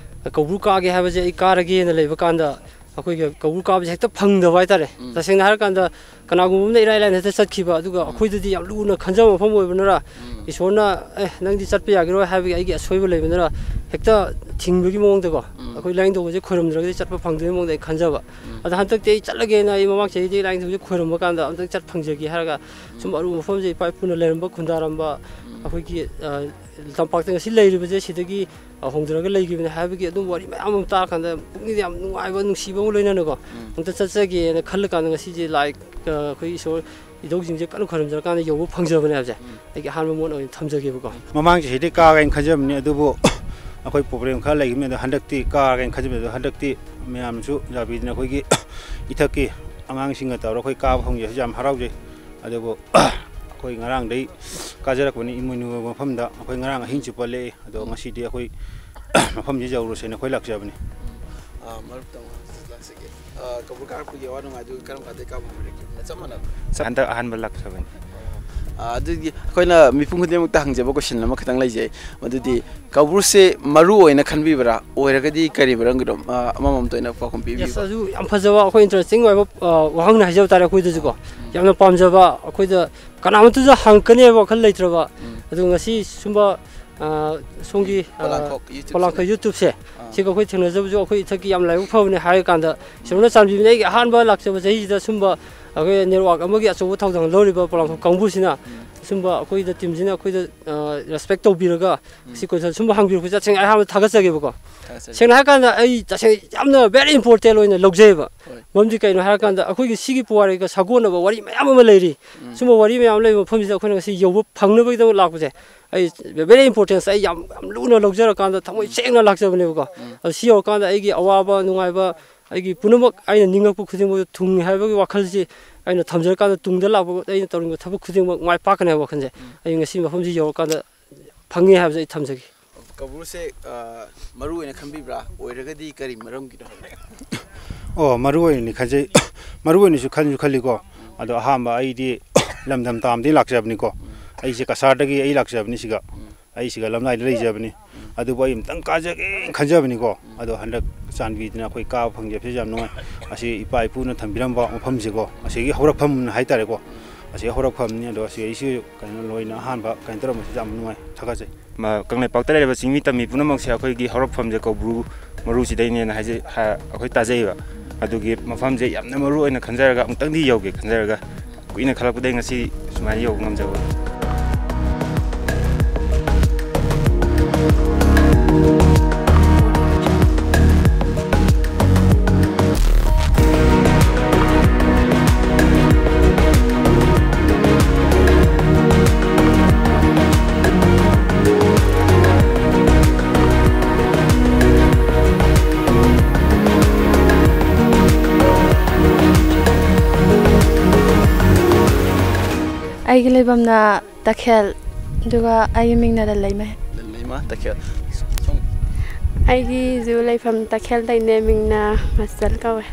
ꯀꯧꯕ꯭ꯔꯨ ꯀꯥꯒꯦ ꯍꯥꯏꯕꯁꯦ ꯑꯩ ꯀꯥꯔꯒꯦꯅ ꯂꯩꯕ ꯀꯥꯟꯗ ꯑꯩꯈꯣꯏꯒꯤ ꯀꯧꯕ꯭ꯔꯨ ꯀꯥꯕꯁꯦ ꯍꯦꯛꯇ ꯐꯪꯗꯕ ꯍꯥꯏꯇꯥꯔꯦ꯫ ꯎꯝ꯫ ꯇꯁꯦꯡꯅ ꯍꯥꯏꯔꯀꯥꯟꯗ ꯀꯅꯥꯒꯨꯝꯕ ꯑꯃꯅ ꯏꯔꯥꯏ ꯂꯥꯏꯅ ꯍꯦꯛꯇ ꯆꯠꯈꯤꯕ, ꯑꯗꯨꯒ ꯎꯝ꯫ ꯑꯩꯈꯣꯏꯗꯗꯤ ꯌꯥꯝ ꯂꯨꯅ ꯈꯟꯖꯕ ꯃꯐꯝ ꯑꯣꯏꯕꯅꯔ, ꯎꯝ꯫ ꯏꯁꯣꯔꯅ "ꯑꯦ, ꯅꯪꯗꯤ ꯆꯠꯄ ꯌꯥꯈꯤꯔꯣꯏ" ꯍꯥꯏꯕꯒꯤ ꯑꯩꯒꯤ ꯑꯁꯣꯏꯕ ꯂꯩꯕꯅꯔ ꯍꯦꯛꯇ ꯊꯤꯡꯕꯒꯤ ꯃꯑꯣꯡꯗꯀꯣ, ꯎꯝ꯫ ꯑꯩꯈꯣꯏ ꯂꯥꯏꯅꯤꯡꯊꯧꯒꯁꯦ ꯈꯣꯏꯔꯝꯗ꯭ꯔꯒꯗꯤ ꯆꯠꯄ ꯐꯪꯗꯣꯏꯒꯤ ꯃꯑꯣꯡꯗ ꯑꯩ ꯈꯟꯖꯕ꯫ ꯎꯝ꯫ ꯑꯗꯣ ꯍꯟꯗꯛꯇꯤ ꯑꯩ ꯆꯠꯂꯒꯦꯅ ꯑꯩ ꯃꯃꯥꯡ ꯆꯍꯤꯗꯒꯤ ꯂꯥꯏꯅꯤꯡꯊꯧꯁꯦ ꯈꯣꯏꯔꯝꯕ ꯀꯥꯟꯗ ꯑꯝꯇꯪ ꯆꯠ ꯐꯪꯖꯒꯦ ꯍꯥꯏꯔꯒ, ꯁꯨꯝ ꯎꯝ꯫ ꯑꯔꯨꯕ ꯃꯐꯝꯁꯦ ꯏꯄꯥ ꯏꯄꯨꯅ ꯂꯩꯔꯝꯕ ꯈꯨꯟꯗꯥꯔꯝꯕ ꯎꯝ꯫ ꯑꯩꯈꯣꯏꯒꯤ, ꯑ, ꯇꯝꯄꯥꯛꯇ ꯉꯁꯤ ꯂꯩꯔꯤꯕꯁꯦ ꯁꯤꯗꯒꯤ ꯑ, ꯍꯣꯡꯗꯔꯒ ꯂꯩꯈꯤꯕꯅꯤ ꯍꯥꯏꯕꯒꯤ ꯑꯗꯨꯝ ꯋꯥꯔꯤ ꯃꯌꯥꯝ ꯑꯃ ꯇꯥꯔꯀꯥꯟꯗ ꯄꯨꯛꯅꯤꯡꯗ ꯌꯥꯝ ꯅꯨꯡꯉꯥꯏꯕ, ꯅꯨꯡꯁꯤꯕ ꯑꯃ ꯂꯣꯏꯅꯅꯀꯣ, ꯎꯝ꯫ ꯑꯝꯇ ꯆꯠꯆꯒꯦꯅ ꯈꯜꯂꯀꯥꯟꯗ ꯉꯁꯤꯁꯦ ꯂꯥꯏ, ꯑ, ꯑꯩꯈꯣꯏ ꯏꯁꯣꯔ ꯏꯙꯧꯁꯤꯡꯁꯦ ꯀꯟꯅ ꯈꯣꯏꯔꯝꯖꯔꯀꯥꯟꯗ ꯌꯧꯕ ꯐꯪꯖꯕꯅꯦ ꯍꯥꯏꯕꯁꯦ ꯎꯝ꯫ ꯑꯩꯒꯤ ꯑꯍꯥꯟꯕ ꯃꯣꯠ ꯑꯣꯏꯅ ꯊꯝꯖꯒꯦꯕꯀꯣ꯫ ꯃꯃꯥꯡ ꯆꯍꯤꯗꯤ ꯀꯥꯒꯦꯅ ꯈꯟꯖꯕꯅꯤ, ꯑꯗꯨꯕꯨ ꯑꯩꯈꯣꯏ problem ꯈꯔ ꯂꯩꯈꯤꯕꯅꯤ꯫ ꯑꯗꯣ ꯍꯟꯗꯛꯇꯤ ꯀꯥꯒꯦꯅ ꯈꯟꯖꯕꯅꯤ꯫ ꯑꯗꯣ ꯍꯟꯗꯛꯇꯤ ꯃꯌꯥꯝꯁꯨ ꯌꯥꯕꯤꯗꯅ ꯑꯩꯈꯣꯏꯒꯤ ꯏꯊꯛꯀꯤ ꯑꯉꯥꯡꯁꯤꯡꯒ ꯇꯧꯔꯒ ꯑꯩꯈꯣꯏ ꯀꯥꯕ ꯐꯪꯖꯕꯁꯤ ꯌꯥꯝ ꯍꯔꯥꯎꯖꯩ꯫ ꯑꯗꯨꯕꯨ ꯑꯩꯈꯣꯏ ꯉꯔꯥꯡꯗꯩ ꯀꯥꯖꯔꯛꯄꯅꯤ ꯏꯃꯣꯏꯅꯨ ꯃꯐꯝꯗ꯫ ꯑꯩꯈꯣꯏ ꯉꯔꯥꯡ ꯑꯍꯤꯡ ꯆꯨꯞꯄ ꯂꯦꯛꯑꯦ꯫ ꯑꯗꯣ ꯉꯁꯤꯗꯤ ꯑꯩꯈꯣꯏ ꯃꯐꯝꯁꯤ ꯌꯧꯔꯨꯁꯦꯅ ꯑꯩꯈꯣꯏ ꯂꯥꯛꯆꯕꯅꯤ꯫ ꯑꯥ, ꯃꯔꯨꯞꯇ ꯑꯃꯨꯛ ꯂꯥꯛꯆꯒꯦ꯫ ꯑꯥ, ꯀꯕꯨ ꯀꯥꯔꯛꯄꯒꯤ ꯑꯋꯥ ꯅꯨꯡꯉꯥꯏꯗꯨ ꯀꯔꯝ ꯀꯥꯟꯗꯩ ꯀꯥꯕ ꯍꯧꯔꯛꯈꯤꯕꯅꯣ? ꯆꯞ ꯃꯥꯟꯅꯕ꯭ꯔꯥ? ꯍꯟꯗꯛ ꯑꯍꯥꯟꯕ ꯂꯥꯛꯆꯕꯅꯤ꯫ ꯑꯥ, ꯑꯗꯨꯗꯤ ꯑꯩꯈꯣꯏꯅ ꯃꯤꯄꯨꯝ ꯈꯨꯗꯤꯡꯃꯛꯇ ꯍꯪꯖꯕ question ꯑꯃꯈꯛꯇꯪ ꯂꯩꯖꯩ꯫ ꯃꯗꯨꯗꯤ ꯀꯧꯕ꯭ꯔꯨꯁꯦ ꯃꯔꯨ ꯑꯣꯏꯅ ꯈꯟꯕꯤꯕ꯭ꯔꯥ? ꯑꯣꯏꯔꯒꯗꯤ ꯀꯔꯤ ꯃꯔꯝꯒꯤꯅꯣ? ꯑꯥ, ꯑꯃꯃꯝꯇ ꯑꯣꯏꯅ ꯄꯥꯎꯈꯨꯝ ꯄꯤꯕꯤꯌꯨ꯫ Yes, ꯑꯗꯨ ꯌꯥꯝ ꯐꯖꯕ, ꯑꯩꯈꯣꯏ interesting ꯑꯣꯏꯕ, ꯑꯥ, ꯋꯥꯍꯪꯅꯤ ꯍꯥꯏꯖꯕ ꯇꯥꯔꯦ ꯑꯩꯈꯣꯏꯗꯁꯨꯀꯣ꯫ ꯎꯝ꯫ ꯌꯥꯝꯅ ꯄꯥꯝꯖꯕ, ꯑꯩꯈꯣꯏꯗ ꯀꯅꯥꯃꯠꯇꯁꯨ ꯍꯪꯉꯛꯀꯅꯦꯕ ꯋꯥꯈꯜ ꯂꯩꯇ꯭ꯔꯕ꯫ ꯎꯝ꯫ ꯑꯗꯨ ꯉꯁꯤ ꯁꯨꯝꯕ, ꯑ, ꯁꯣꯝꯒꯤ, ꯑ, ꯄꯣꯂꯥꯡꯈꯣꯛ YouTube ꯄꯣꯂꯥꯡꯈꯣꯛ ꯁꯤꯗ꯫ YouTubeꯁꯦ, ꯑꯥ꯫ ꯁꯤꯒ ꯑꯩꯈꯣꯏ ꯊꯦꯡꯅꯖꯕꯁꯨ ꯑꯩꯈꯣꯏ ꯏꯊꯛꯀꯤ ꯌꯥꯝ ꯂꯥꯏꯕꯛ ꯐꯕꯅꯦ ꯍꯥꯏꯔ ꯀꯥꯟꯗ, ꯏꯁꯣꯔꯅ ꯆꯥꯟꯕꯤꯕꯅ ꯑꯩꯒꯤ ꯑꯍꯥꯟꯕ ꯂꯥꯛꯆꯕ ꯆꯍꯤꯁꯤꯗ ꯁꯨꯝꯕ ꯑꯩꯈꯣꯏ network ꯑꯃꯒꯤ ꯑꯆꯧꯕ ꯊꯧꯗꯥꯡ ꯂꯧꯔꯤꯕ ꯄꯣꯂꯥꯡꯈꯣꯛ ꯀꯥꯡꯕꯨꯁꯤꯅ ꯎꯝ꯫ ꯁꯨꯝꯕ ꯑꯩꯈꯣꯏꯗ teamꯁꯤꯅ ꯑꯩꯈꯣꯏꯗ, ꯑ, respect ꯇꯧꯕꯤꯔꯒ ꯎꯝ꯫ ꯁꯤ question ꯁꯨꯝꯕ ꯍꯪꯕꯤꯔꯛꯄꯁꯦ ꯇꯁꯦꯡꯅ ꯑꯩ ꯑꯍꯥꯟꯕ ꯊꯥꯒꯠꯆꯒꯦꯕꯀꯣ꯫ ꯊꯥꯒꯠꯆꯔꯤ꯫ ꯁꯦꯡꯅ ꯍꯥꯏꯔ ꯀꯥꯟꯗ ꯑꯩ ꯇꯁꯦꯡꯅ ꯌꯥꯝꯅ very important ꯑꯣꯏꯅ ꯂꯧꯖꯩꯕ꯫ ꯍꯣꯏ꯫ ꯃꯔꯝꯗꯤ ꯀꯩꯅꯣ ꯍꯥꯏꯔ ꯀꯥꯟꯗ ꯑꯩꯈꯣꯏꯒꯤ ꯁꯤꯒꯤ ꯄꯨꯋꯥꯔꯤꯒ ꯁꯥꯒꯣꯟꯅꯕ ꯋꯥꯔꯤ ꯃꯌꯥꯝ ꯑꯃ ꯂꯩꯔꯤ꯫ ꯎꯝ꯫ ꯁꯨꯝꯕ ꯋꯥꯔꯤ ꯃꯌꯥꯝ ꯂꯩꯕ ꯃꯐꯝꯁꯤꯗ ꯑꯩꯈꯣꯏꯅ ꯉꯁꯤ ꯌꯧꯕ ꯐꯪꯅꯕꯒꯤꯗꯃꯛ ꯂꯥꯛꯄꯁꯦ, ꯑꯩ very important ꯑꯩ ꯌꯥꯝ, ꯌꯥꯝ ꯂꯨꯅ ꯂꯧꯖꯔꯀꯥꯟꯗ ꯊꯃꯣꯏ ꯎꯝ꯫ ꯁꯦꯡꯅ ꯂꯥꯛꯆꯕꯅꯦꯕꯀꯣ꯫ ꯎꯝ꯫ ꯑꯗꯣ ꯁꯤ ꯌꯧꯔꯀꯥꯟꯗ ꯑꯩꯒꯤ ꯑꯋꯥꯕ ꯅꯨꯡꯉꯥꯏꯕ, ꯑꯩꯒꯤ ꯄꯨꯝꯅꯃꯛ ꯑꯩꯅ ꯅꯤꯡꯉꯛꯄ ꯈꯨꯗꯤꯡꯃꯛꯇ ꯊꯨꯡꯉꯤ ꯍꯥꯏꯕꯒꯤ ꯋꯥꯈꯜꯁꯤ ꯑꯩꯅ ꯊꯝꯖꯔꯀꯥꯟꯗ ꯇꯨꯡꯗ ꯂꯥꯛꯄ ꯑꯩꯅ ꯇꯧꯅꯤꯡꯕ ꯊꯕꯛ ꯈꯨꯗꯤꯡꯃꯛ ꯃꯥꯏ ꯄꯥꯛꯀꯅꯤ ꯍꯥꯏꯕ ꯋꯥꯈꯜꯁꯦ ꯎꯝ꯫ ꯑꯩ ꯉꯁꯤ ꯃꯐꯝꯁꯤ ꯌꯧꯔꯀꯥꯟꯗ ꯐꯪꯉꯦ ꯍꯥꯏꯕꯁꯦ ꯑꯩ ꯊꯝꯖꯒꯦ꯫ ꯀꯧꯕ꯭ꯔꯨꯁꯦ, ꯑ, ꯃꯔꯨ ꯑꯣꯏꯅ ꯈꯟꯕꯤꯕ꯭ꯔꯥ? ꯑꯣꯏꯔꯒꯗꯤ ꯀꯔꯤ ꯃꯔꯝꯒꯤꯅꯣ ꯍꯥꯏꯕ? ꯑꯣ, ꯃꯔꯨ ꯑꯣꯏꯅꯅꯤ ꯈꯟꯖꯩ꯫ ꯃꯔꯨ ꯑꯣꯏꯅꯁꯨ ꯈꯟꯁꯨ ꯈꯜꯂꯤꯀꯣ꯫ ꯑꯗꯣ ꯑꯍꯥꯟꯕ ꯑꯩꯗꯤ ꯂꯝꯗꯝ ꯇꯥꯝꯗꯒꯤ ꯂꯥꯛꯆꯕꯅꯤꯀꯣ꯫ ꯑꯩꯁꯦ ꯀꯁꯥꯔꯗꯒꯤ ꯑꯩ ꯂꯥꯛꯆꯕꯅꯤ ꯁꯤꯒ꯫ ꯑꯩ ꯁꯤꯒ ꯂꯝꯂꯥꯏꯗ ꯂꯩꯖꯕꯅꯤ꯫ ꯑꯗꯨꯕꯨ ꯑꯩ ꯑꯃꯨꯛꯇꯪ ꯀꯥꯖꯒꯦꯅ ꯈꯟꯖꯕꯅꯤꯀꯣ꯫ ꯑꯗꯣ ꯍꯟꯗꯛ ꯆꯥꯟꯕꯤꯗꯨꯅ ꯑꯩꯈꯣꯏ ꯀꯥꯕ ꯐꯪꯖꯕꯁꯦ ꯌꯥꯝ ꯅꯨꯡꯉꯥꯏ꯫ ꯑꯁꯤ ꯏꯄꯥ ꯏꯄꯨꯅ ꯊꯝꯕꯤꯔꯝꯕ ꯃꯐꯝꯁꯦꯀꯣ, ꯑꯁꯤꯒꯤ ꯍꯧꯔꯛꯐꯝ ꯍꯥꯏꯇꯥꯔꯦꯀꯣ, ꯑꯁꯤꯒꯤ ꯍꯧꯔꯛꯐꯝꯅꯤ꯫ ꯑꯗꯣ ꯑꯁꯤ ꯑꯩꯁꯨ ꯀꯩꯅꯣ ꯂꯣꯏꯅ ꯑꯍꯥꯟꯕ ꯀꯩꯅꯣ ꯇꯧꯔꯝꯕꯁꯤꯗ ꯌꯥꯝ ꯅꯨꯡꯉꯥꯏ, ꯊꯥꯒꯠꯆꯩ꯫ ꯃ-, ꯀꯪꯂꯩꯄꯥꯛꯇ ꯂꯩꯔꯤꯕ ꯆꯤꯡꯃꯤ ꯇꯝꯃꯤ ꯄꯨꯝꯅꯃꯛꯁꯦ ꯑꯩꯈꯣꯏꯒꯤ ꯍꯧꯔꯛꯐꯝꯁꯦ ꯀꯧꯕ꯭ꯔꯨ ꯃꯔꯨꯁꯤꯗꯩꯅꯦꯅ ꯍꯥꯏꯖꯩ, ꯍꯥ-, ꯑꯩꯈꯣꯏ ꯇꯥꯖꯩꯕ꯫ ꯑꯗꯨꯒꯤ ꯃꯐꯝꯁꯦ ꯌꯥꯝꯅ ꯃꯔꯨ ꯑꯣꯏꯅ ꯈꯟꯖꯔꯒ ꯑꯃꯨꯛꯇꯪꯗꯤ ꯌꯧꯒꯦ ꯈꯟꯖꯔꯒ ꯀꯨꯏꯅ ꯈꯜꯂꯛꯄꯗꯒꯤ ꯉꯁꯤ ꯁꯨꯃꯥꯏꯅ ꯌꯧꯕ ꯉꯝꯖꯕ꯫ ꯑꯩꯒꯤ ꯂꯩꯐꯝꯅ ꯇꯈꯦꯜ, ꯑꯗꯨꯒ ꯑꯩꯒꯤ ꯃꯤꯡꯅ ꯂꯜꯂꯩꯃ꯫ ꯂꯜꯂꯩꯃ ꯇꯈꯦꯜ꯫ ꯁꯣꯝ꯫ ꯑꯩꯒꯤꯁꯨ ꯂꯩꯐꯝ ꯇꯈꯦꯜꯗꯩꯅꯦ, ꯃꯤꯡꯅ ꯃꯆꯜ ꯀꯧꯋꯦ꯫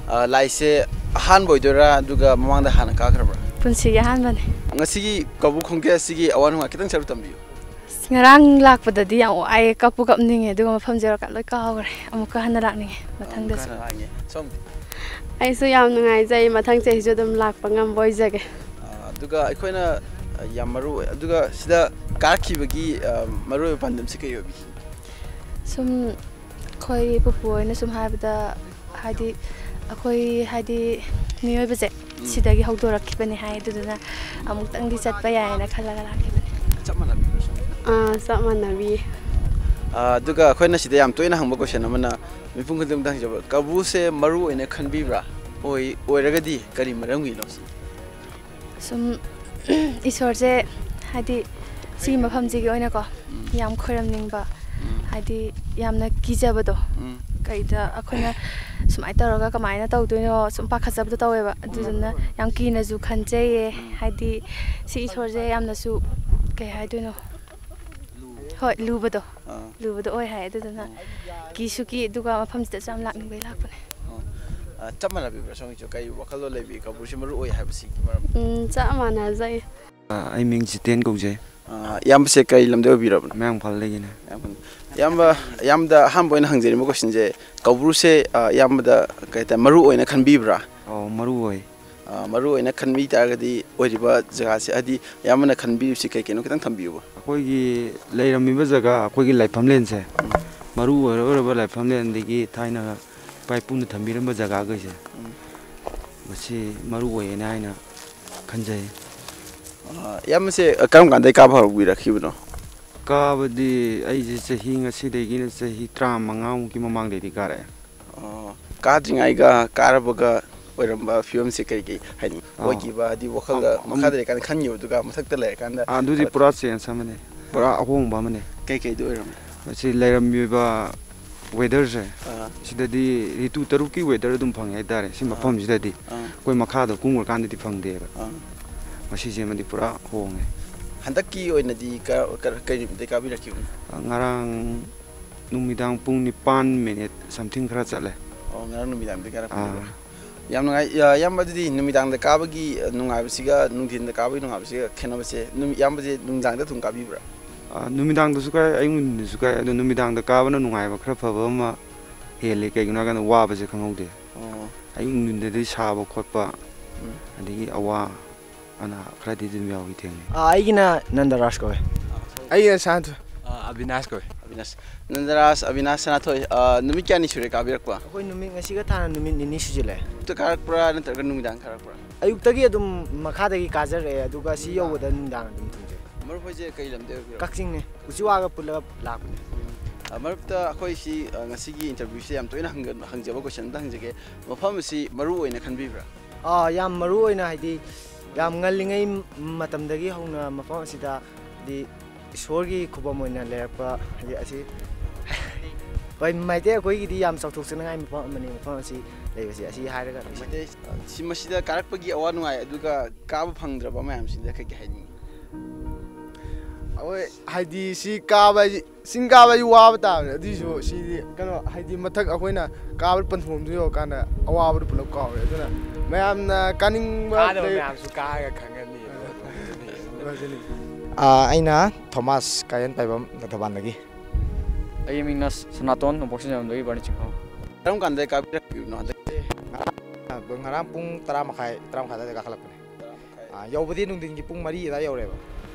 ꯑ, ꯂꯥꯏꯁꯦ ꯑꯍꯥꯟꯕ ꯑꯣꯏꯗꯣꯏꯔꯥ, ꯑꯗꯨꯒ ꯃꯃꯥꯡꯗ ꯍꯥꯟꯅ ꯀꯥꯈ꯭ꯔꯕ꯭ꯔꯥ? ꯄꯨꯟꯁꯤꯒꯤ ꯑꯍꯥꯟꯕꯅꯦ꯫ ꯉꯁꯤꯒꯤ ꯀꯧꯕ꯭ꯔꯨ ꯈꯣꯡꯆꯠ ꯑꯁꯤꯒꯤ ꯑꯋꯥ ꯅꯨꯡꯉꯥꯏ ꯈꯤꯇꯪ ꯁꯔꯨꯛ ꯇꯝꯕꯤꯌꯨ꯫ ꯑꯁ, ꯉꯔꯥꯡ ꯂꯥꯛꯄꯗꯗꯤ ꯌꯥꯝ ꯋꯥꯏꯑꯦ, ꯀꯞꯄꯨ ꯀꯞꯅꯤꯡꯉꯦ, ꯑꯗꯨꯒ ꯃꯐꯝꯁꯦ ꯂꯣꯏ ꯀꯥꯎꯈ꯭ꯔꯦ꯫ ꯑꯃꯨꯛꯀ ꯍꯟꯅ ꯂꯥꯛꯅꯤꯡꯉꯦ ꯃꯊꯪꯗꯁꯨ꯫ ꯑꯃꯨꯛꯀ ꯍꯟꯅ ꯂꯥꯛꯅꯤꯡꯉꯦ꯫ ꯁꯣꯝꯗꯤ? ꯑꯩꯁꯨ ꯌꯥꯝ ꯅꯨꯡꯉꯥꯏꯖꯩ, ꯃꯊꯪ ꯆꯍꯤꯁꯨ ꯑꯗꯨꯝ ꯂꯥꯛꯄ ꯉꯝꯕ ꯑꯣꯏꯖꯒꯦ꯫ ꯑ, ꯑꯗꯨꯒ ꯑꯩꯈꯣꯏꯅ, ꯑ, ꯌꯥꯝ ꯃꯔꯨ ꯑꯣꯏ, ꯑꯗꯨꯒ ꯁꯤꯗ ꯀꯥꯔꯛꯈꯤꯕꯒꯤ, ꯑ, ꯃꯔꯨꯑꯣꯏꯕ ꯄꯥꯟꯗꯝꯁꯤ ꯀꯩ ꯑꯣꯏꯕꯤꯒꯦ? ꯁꯨꯝ ꯑꯩꯈꯣꯏ ꯄꯨꯄꯨ ꯍꯣꯏꯅ ꯁꯨꯝ ꯍꯥꯏꯕꯗ, ꯍꯥꯏꯗꯤ ꯑꯩꯈꯣꯏ, ꯍꯥꯏꯗꯤ ꯃꯤꯑꯣꯏꯕꯁꯦ ꯎꯝ꯫ ꯁꯤꯗꯒꯤ ꯍꯧꯗꯣꯔꯛꯈꯤꯕꯅꯦ ꯍꯥꯏ, ꯑꯗꯨꯗꯨꯅ ꯑꯃꯨꯛꯇꯪꯗꯤ ꯆꯠꯄ ꯌꯥꯏꯌꯦꯅ ꯈꯜꯂꯒ ꯂꯥꯛꯈꯤꯕꯅꯦ꯫ ꯆꯞ ꯃꯥꯟꯅꯕꯤꯕ꯭ꯔꯥ ꯁꯣꯝꯒꯤꯅ? ꯑꯥ, ꯆꯞ ꯃꯥꯟꯅꯕꯤ꯫ ꯑ, ꯑꯗꯨꯒ ꯑꯩꯈꯣꯏꯅ ꯁꯤꯗ ꯌꯥꯝ ꯇꯣꯏꯅ ꯍꯪꯕ question ꯑꯃꯅ, ꯃꯤꯄꯨꯝ ꯈꯨꯗꯤꯡꯃꯛꯇ ꯍꯪꯖꯕ, ꯀꯧꯕ꯭ꯔꯨꯁꯦ ꯃꯔꯨ ꯑꯣꯏꯅ ꯈꯟꯕꯤꯕ꯭ꯔꯥ? ꯑꯣꯏ-, ꯑꯣꯏꯔꯒꯗꯤ ꯀꯔꯤ ꯃꯔꯝꯒꯤꯅꯣ ꯁꯤ? ꯁꯨꯝ ꯏꯁꯣꯔꯁꯦ, ꯍꯥꯏꯗꯤ ꯁꯤꯒꯤ ꯃꯐꯝꯁꯤꯒꯤ ꯑꯣꯏꯅꯀꯣ, ꯎꯝ꯫ ꯌꯥꯝ ꯈꯣꯏꯔꯝꯅꯤꯡꯕ, ꯎꯝ꯫ ꯍꯥꯏꯗꯤ ꯌꯥꯝꯅ ꯀꯤꯖꯕꯗꯣ, ꯎꯝ꯫ ꯀꯩꯗ ꯑꯩꯈꯣꯏꯅ ꯁꯨꯃꯥꯏꯅ ꯇꯧꯔꯒ ꯀꯃꯥꯏꯅ ꯇꯧꯗꯣꯏꯅꯣ ꯁꯨꯝ ꯄꯥꯈꯠꯆꯕꯗꯣ ꯇꯧꯋꯦꯕ꯫ ꯑꯗꯨꯗꯨꯅ ꯌꯥꯝ ꯀꯤꯅꯁꯨ ꯈꯟꯖꯩꯌꯦ꯫ ꯎꯝ꯫ ꯍꯥꯏꯗꯤ ꯁꯤ ꯏꯁꯣꯔꯁꯦ ꯌꯥꯝꯅꯁꯨ, ꯀꯩ ꯍꯥꯏꯗꯣꯏꯅꯣ? ꯍꯣꯏ, ꯂꯨꯕꯗꯣ꯫ ꯑꯥ꯫ ꯂꯨꯕꯗꯣ ꯑꯣꯏ ꯍꯥꯏ꯫ ꯑꯗꯨꯗꯨꯅ ꯑꯣ꯫ ꯀꯤꯁꯨ ꯀꯤ, ꯑꯗꯨꯒ ꯃꯐꯝꯁꯤꯗꯁꯨ ꯌꯥꯝ ꯂꯥꯛꯅꯤꯡꯕꯩ ꯂꯥꯛꯄꯅꯦ꯫ ꯑꯣ꯫ ꯑ, ꯆꯞ ꯃꯥꯟꯅꯕꯤꯕ꯭ꯔꯥ ꯁꯣꯝꯒꯤꯁꯨ? ꯀꯔꯤ ꯋꯥꯈꯜꯂꯣꯟ ꯂꯩꯕꯤ ꯀꯧꯕ꯭ꯔꯨꯁꯤ ꯃꯔꯨ ꯑꯣꯏ ꯍꯥꯏꯕꯁꯤꯒꯤ ꯃꯔꯝ? ꯎꯝ, ꯆꯞ ꯃꯥꯟꯅꯖꯩ꯫ ꯑ, ꯑꯩ ꯃꯤꯡ ꯖꯤꯇꯦꯟ ꯀꯧꯖꯩ꯫ ꯑꯥ, ꯏꯌꯥꯝꯕꯁꯦ ꯀꯔꯤ ꯂꯝꯗꯩ ꯑꯣꯏꯕꯤꯔꯕꯅꯣ? ꯃꯌꯥꯡ ꯏꯝꯐꯥꯜꯗꯒꯤꯅꯦ꯫ ꯏꯌꯥꯝꯕ, ꯏꯌꯥꯝꯕ, ꯏꯌꯥꯝꯕꯗ ꯑꯍꯥꯟꯕ ꯑꯣꯏꯅ ꯍꯪꯖꯅꯤꯡꯕ ꯀꯣꯏꯁꯟꯁꯦ, ꯀꯧꯕ꯭ꯔꯨꯁꯦ, ꯑꯥ, ꯏꯌꯥꯝꯕꯗ ꯀꯩ ꯍꯥꯏꯇꯥꯔꯦ, ꯃꯔꯨ ꯑꯣꯏꯅ ꯈꯟꯕꯤꯕ꯭ꯔꯥ? ꯑꯧ, ꯃꯔꯨ ꯑꯣꯏ꯫ ꯑꯥ, ꯃꯔꯨ ꯑꯣꯏꯅ ꯈꯟꯕꯤ ꯇꯥꯔꯒꯗꯤ ꯑꯣꯏꯔꯤꯕ ꯖꯒꯥꯁꯦ, ꯍꯥꯏꯗꯤ ꯏꯌꯥꯝꯕꯅ ꯈꯟꯕꯤꯔꯤꯕꯁꯤ ꯀꯩ ꯀꯩꯅꯣ ꯈꯤꯇꯪ ꯊꯝꯕꯤꯌꯨꯕ꯫ ꯑꯩꯈꯣꯏꯒꯤ ꯂꯩꯔꯝꯃꯤꯕ ꯖꯒꯥ, ꯑꯩꯈꯣꯏꯒꯤ ꯂꯥꯏꯐꯝꯂꯦꯟꯁꯦ, ꯎꯝ꯫ ꯃꯔꯨ ꯑꯣꯏꯔ ꯑꯣꯏꯔꯕ ꯂꯥꯏꯐꯝꯂꯦꯟꯗꯒꯤ ꯊꯥꯏꯅ ꯏꯄꯥ ꯏꯄꯨꯅ ꯊꯝꯕꯤꯔꯝꯕ ꯖꯒꯥꯈꯩꯁꯦ, ꯎꯝ꯫ ꯃꯁꯤ ꯃꯔꯨ ꯑꯣꯏꯌꯦꯅ ꯍꯥꯏꯅ ꯈꯟꯖꯩ꯫ ꯑꯥ, ꯏꯌꯥꯝꯕꯁꯦ ꯀꯔꯝ ꯀꯥꯟꯗꯒꯤ ꯀꯥꯕ ꯍꯧꯕꯤꯔꯛꯈꯤꯕꯅꯣ? ꯀꯥꯕꯗꯤ ꯑꯩꯁꯦ ꯆꯍꯤ ꯉꯁꯤꯗꯒꯤꯅ ꯆꯍꯤ ꯇꯔꯥꯃꯉꯥꯃꯨꯛꯀꯤ ꯃꯃꯥꯡꯗꯩꯗꯤ ꯀꯥꯔꯛꯑꯦ꯫ ꯑꯣ, ꯀꯥꯗ꯭ꯔꯤꯉꯩꯒ ꯀꯥꯔꯕꯒ ꯑꯣꯏꯔꯝꯕ ꯐꯤꯕꯝꯁꯦ ꯀꯔꯤ ꯀꯔꯤ ꯍꯥꯏꯅꯤ? ꯑꯥ꯫ ꯑꯣꯏꯈꯤꯕ ꯍꯥꯏꯗꯤ ꯋꯥꯈꯜꯗ ꯑꯝ-, ꯑꯝ-, ꯃꯈꯥꯗ ꯂꯩꯔꯀꯥꯟꯗ ꯈꯟꯈꯤꯕꯗꯨꯒ ꯃꯊꯛꯇ ꯂꯩꯔꯀꯥꯟꯗ ꯑꯥ, ꯑꯗꯨꯗꯤ ꯈꯔ ꯄꯨꯔꯥ ꯆꯦꯟꯖ ꯑꯃꯅꯤ, ꯄꯨꯔꯥ ꯑꯍꯣꯡꯕ ꯑꯃꯅꯤ꯫ ꯀꯩꯀꯩꯗ ꯑꯣꯏꯔꯝꯃꯤ? ꯃꯁꯤ ꯂꯩꯔꯝꯃꯤꯕ ꯋꯦꯗꯔꯁꯦ, ꯑꯥ꯫ ꯁꯤꯗꯗꯤ ꯔꯤꯇꯨ ꯇꯔꯨꯛꯀꯤ ꯋꯦꯗꯔ ꯑꯗꯨꯝ ꯐꯪꯉꯦ ꯍꯥꯏꯇꯥꯔꯦ, ꯁꯤ ꯑꯥ꯫ ꯃꯐꯝꯁꯤꯗꯗꯤ꯫ ꯑꯥ꯫ ꯑꯩꯈꯣꯏ ꯃꯈꯥꯗ ꯀꯨꯝꯈ꯭ꯔꯀꯥꯟꯗꯗꯤ ꯐꯪꯗꯦꯕ꯫ ꯑꯥ꯫ ꯃꯁꯤꯁꯤꯃꯗꯤ ꯄꯨꯔꯥ ꯍꯣꯡꯉꯦ꯫ ꯍꯟꯗꯛꯀꯤ ꯑꯣꯏꯅꯗꯤ ꯀ-, ꯀ-, ꯀꯩ ꯅꯨꯃꯤꯠꯇꯩ ꯀꯥꯕꯤꯔꯛꯈꯤꯕꯅꯣ? ꯉꯔꯥꯡ ꯅꯨꯃꯤꯗꯥꯡ ꯄꯨꯡ ꯅꯤꯄꯥꯟ ꯃꯤꯅꯤꯠ something ꯈꯔ ꯆꯠꯂꯦ꯫ ꯑꯣ, ꯉꯔꯥꯡ ꯅꯨꯃꯤꯗꯥꯡꯗꯒꯤ ꯀꯥꯔꯛꯄꯅꯦꯕ꯫ ꯑꯥ꯫ ꯌꯥꯝ ꯅꯨꯡꯉꯥꯏ꯫ ꯏꯌꯥ-, ꯏꯌꯥꯝꯕ, ꯑꯗꯨꯗꯤ ꯅꯨꯃꯤꯗꯥꯡꯗ ꯀꯥꯕꯒꯤ, ꯑ, ꯅꯨꯡꯉꯥꯏꯕꯁꯤꯒ ꯅꯨꯡꯊꯤꯟꯗ ꯀꯥꯕꯒꯤ ꯅꯨꯡꯉꯥꯏꯕꯁꯤꯒ ꯈꯦꯠꯅꯕꯁꯦ, ꯅꯨꯃꯤ-, ꯏꯌꯥꯝꯕꯁꯦ ꯅꯨꯡꯗꯥꯡꯗ ꯑꯗꯨꯝ ꯀꯥꯕꯤꯕ꯭ꯔꯥ? ꯑꯥ, ꯅꯨꯃꯤꯗꯥꯡꯗꯁꯨ ꯀꯥꯏ, ꯑꯌꯨꯛ ꯅꯨꯡꯊꯤꯟꯗꯁꯨ ꯀꯥꯏ, ꯑꯗꯣ ꯅꯨꯃꯤꯗꯥꯡꯗ ꯀꯥꯕꯅ ꯅꯨꯡꯉꯥꯏꯕ ꯈꯔ ꯐꯕ ꯑꯃ ꯍꯦꯜꯂꯦ, ꯀꯩꯒꯤꯅꯣ ꯍꯥꯏꯀꯥꯟꯗ ꯋꯥꯕꯁꯦ ꯈꯪꯍꯧꯗꯦ꯫ ꯑꯣ꯫ ꯑꯌꯨꯛ ꯅꯨꯡꯊꯤꯟꯗꯗꯤ ꯁꯥꯕ ꯈꯣꯠꯄ, ꯎꯝ꯫ ꯑꯗꯒꯤ ꯑꯋꯥ ꯑꯅꯥ ꯈꯔꯗꯤ ꯑꯗꯨꯝ ꯌꯥꯎꯏ, ꯊꯦꯡꯅꯩ꯫ ꯑꯥ, ꯑꯩꯒꯤꯅ ꯅꯟꯗꯔꯥꯖ ꯀꯧꯋꯦ꯫ ꯑꯩꯒꯤꯅ ꯁꯥꯟꯊꯣꯏ꯫ ꯑꯥ, ꯑꯕꯤꯅꯥꯁ ꯀꯧꯋꯦ꯫ ꯑꯕꯤꯅꯥꯁ꯫ ꯅꯟꯗꯔꯥꯖ, ꯑꯕꯤꯅꯥꯁ, ꯁꯅꯥꯊꯣꯏ, ꯑꯥ, ꯅꯨꯃꯤꯠ ꯀꯌꯥꯅꯤ ꯁꯨꯔꯦ ꯀꯥꯕꯤꯔꯛꯄ? ꯑꯩꯈꯣꯏ ꯅꯨꯃꯤꯠ ꯉꯁꯤꯒ ꯊꯥꯅ ꯅꯨꯃꯤꯠ ꯅꯤꯅꯤ ꯁꯨꯖꯤꯜꯂꯛꯑꯦ꯫ ꯑꯌꯨꯛꯇ ꯀꯥꯔꯛꯄ꯭ꯔꯥ ꯅꯠꯇ꯭ꯔꯒ ꯅꯨꯃꯤꯗꯥꯡ ꯀꯥꯔꯛꯄ꯭ꯔꯥ? ꯑꯌꯨꯛꯇꯒꯤ ꯑꯗꯨꯝ ꯃꯈꯥꯗꯒꯤ ꯀꯥꯖꯔꯛꯑꯦ, ꯑꯗꯨꯒ ꯁꯤ ꯌꯧꯕꯗ ꯅꯨꯃꯤꯗꯥꯡ ꯑꯗꯨꯝ ꯊꯨꯡꯖꯩ꯫ ꯃꯔꯨꯞ ꯍꯣꯏꯁꯦ ꯀꯩ ꯂꯝꯗꯩ ꯑꯣꯏꯕꯤꯔꯕ? ꯀꯛꯆꯤꯡꯅꯦ, ꯎꯆꯤꯋꯥꯒ ꯄꯨꯜꯂꯒ ꯂꯥꯛꯄꯅꯦ꯫ ꯑꯥ, ꯃꯔꯨꯞꯇ ꯑꯩꯈꯣꯏ ꯁꯤ, ꯑꯥ, ꯉꯁꯤꯒꯤ ꯏꯟꯇꯔꯚ꯭ꯌꯨꯁꯤꯗ ꯌꯥꯝ ꯇꯣꯏꯅ ꯍꯪꯒ-, ꯍꯪꯖꯕ ꯀꯣꯏꯁꯟ ꯑꯝꯇ ꯍꯪꯖꯒꯦ꯫ ꯃꯐꯝ ꯑꯁꯤ ꯃꯔꯨ ꯑꯣꯏꯅ ꯈꯟꯕꯤꯕ꯭ꯔꯥ? ꯑꯥ, ꯌꯥꯝ ꯃꯔꯨ ꯑꯣꯏꯅ, ꯍꯥꯏꯗꯤ, ꯌꯥꯝ ꯉꯜꯂꯤꯉꯩ ꯃꯇꯝꯗꯒꯤ ꯍꯧꯅ ꯃꯐꯝ ꯑꯁꯤꯗ, ꯍꯥꯏꯗꯤ, ꯏꯁꯣꯔꯒꯤ ꯈꯨꯕꯝ ꯑꯣꯏꯅ ꯂꯩꯔꯛꯄ, ꯍꯥꯏꯗꯤ, ꯑꯁꯤ, ꯍꯣꯏ, ꯃꯩꯇꯩ ꯑꯩꯈꯣꯏꯒꯤꯗꯤ ꯌꯥꯝ ꯆꯥꯎꯊꯣꯛꯆꯅꯤꯡꯉꯥꯏ ꯃꯐꯝ ꯑꯃꯅꯤ, ꯃꯐꯝ ꯑꯁꯤ ꯂꯩꯕꯁꯤ, ꯑꯁꯤ ꯍꯥꯏꯔꯒ ꯂꯣꯏꯁꯤꯟ-, ꯃꯩꯇꯩ, ꯁꯤ ꯃꯁꯤꯗ ꯀꯥꯔꯛꯄꯒꯤ ꯑꯋꯥ ꯅꯨꯡꯉꯥꯏ, ꯑꯗꯨꯒ ꯀꯥꯕ ꯐꯪꯗ꯭ꯔꯕ ꯃꯌꯥꯝꯁꯤꯡꯗ ꯀꯩ ꯀꯩ ꯍꯥꯏꯅꯤꯡꯉꯤ? ꯑꯩꯈꯣꯏ, ꯍꯥꯏꯗꯤ, ꯁꯤ ꯀꯥꯕ ꯍꯥꯏꯁꯤ, ꯆꯤꯡ ꯀꯥꯕ ꯍꯥꯏꯁꯤ ꯋꯥꯕ ꯇꯥꯕꯅꯤ꯫ ꯑꯗꯨꯏꯁꯨ ꯁꯤꯗꯤ ꯀꯩꯅꯣ, ꯍꯥꯏꯗꯤ, ꯃꯊꯛ ꯑꯩꯈꯣꯏꯅ ꯀꯥꯕ ꯄꯟꯊꯨꯡꯐꯝꯗꯨ ꯌꯧꯔꯀꯥꯟꯗ ꯑꯋꯥꯕꯗꯨ ꯄꯨꯂꯞ ꯀꯥꯎꯔꯦ꯫ ꯑꯗꯨꯅ ꯃꯌꯥꯝꯅ ꯀꯥꯅꯤꯡꯕ ꯀꯥꯗꯕ ꯂꯩ-, ꯃꯌꯥꯝꯁꯨ ꯀꯥꯔꯒ ꯈꯪꯒꯅꯤ꯫ ꯑꯥ, ꯑꯩꯅ ꯊꯣꯃꯥꯁ ꯀꯥꯌꯦꯟ ꯄꯥꯏꯕꯝ ꯅꯣꯡꯊꯧꯕꯥꯟꯗꯒꯤ꯫ ꯑꯩꯒꯤ ꯃꯤꯡꯅ ꯁꯅꯥꯇꯣꯟ, ꯅꯣꯡꯄꯣꯛ ꯁꯟꯖꯦꯟꯕꯝꯗꯒꯤ ꯕꯥꯔꯨꯅꯤ ꯆꯤꯡꯈꯣꯡ꯫ ꯀꯔꯝ ꯀꯥꯟꯗ ꯀꯥꯕꯤꯔꯛꯄꯤꯕꯅꯣ ꯍꯟꯗꯛ? ꯉꯔꯥꯡ, ꯉꯔꯥꯡ ꯄꯨꯡ ꯇꯔꯥ ꯃꯈꯥꯏ, ꯇꯔꯥ ꯃꯈꯥꯏ ꯑꯗꯨꯋꯥꯏꯗ ꯀꯥꯈꯠꯂꯛꯄꯅꯦ꯫ ꯇꯔꯥ ꯃꯈꯥꯏ꯫ ꯑꯥ, ꯌꯧꯕꯗꯤ ꯅꯨꯡꯊꯤꯟꯒꯤ ꯄꯨꯡ ꯃꯔꯤ ꯑꯗꯨꯋꯥꯏ ꯌꯧꯔꯦꯕ꯫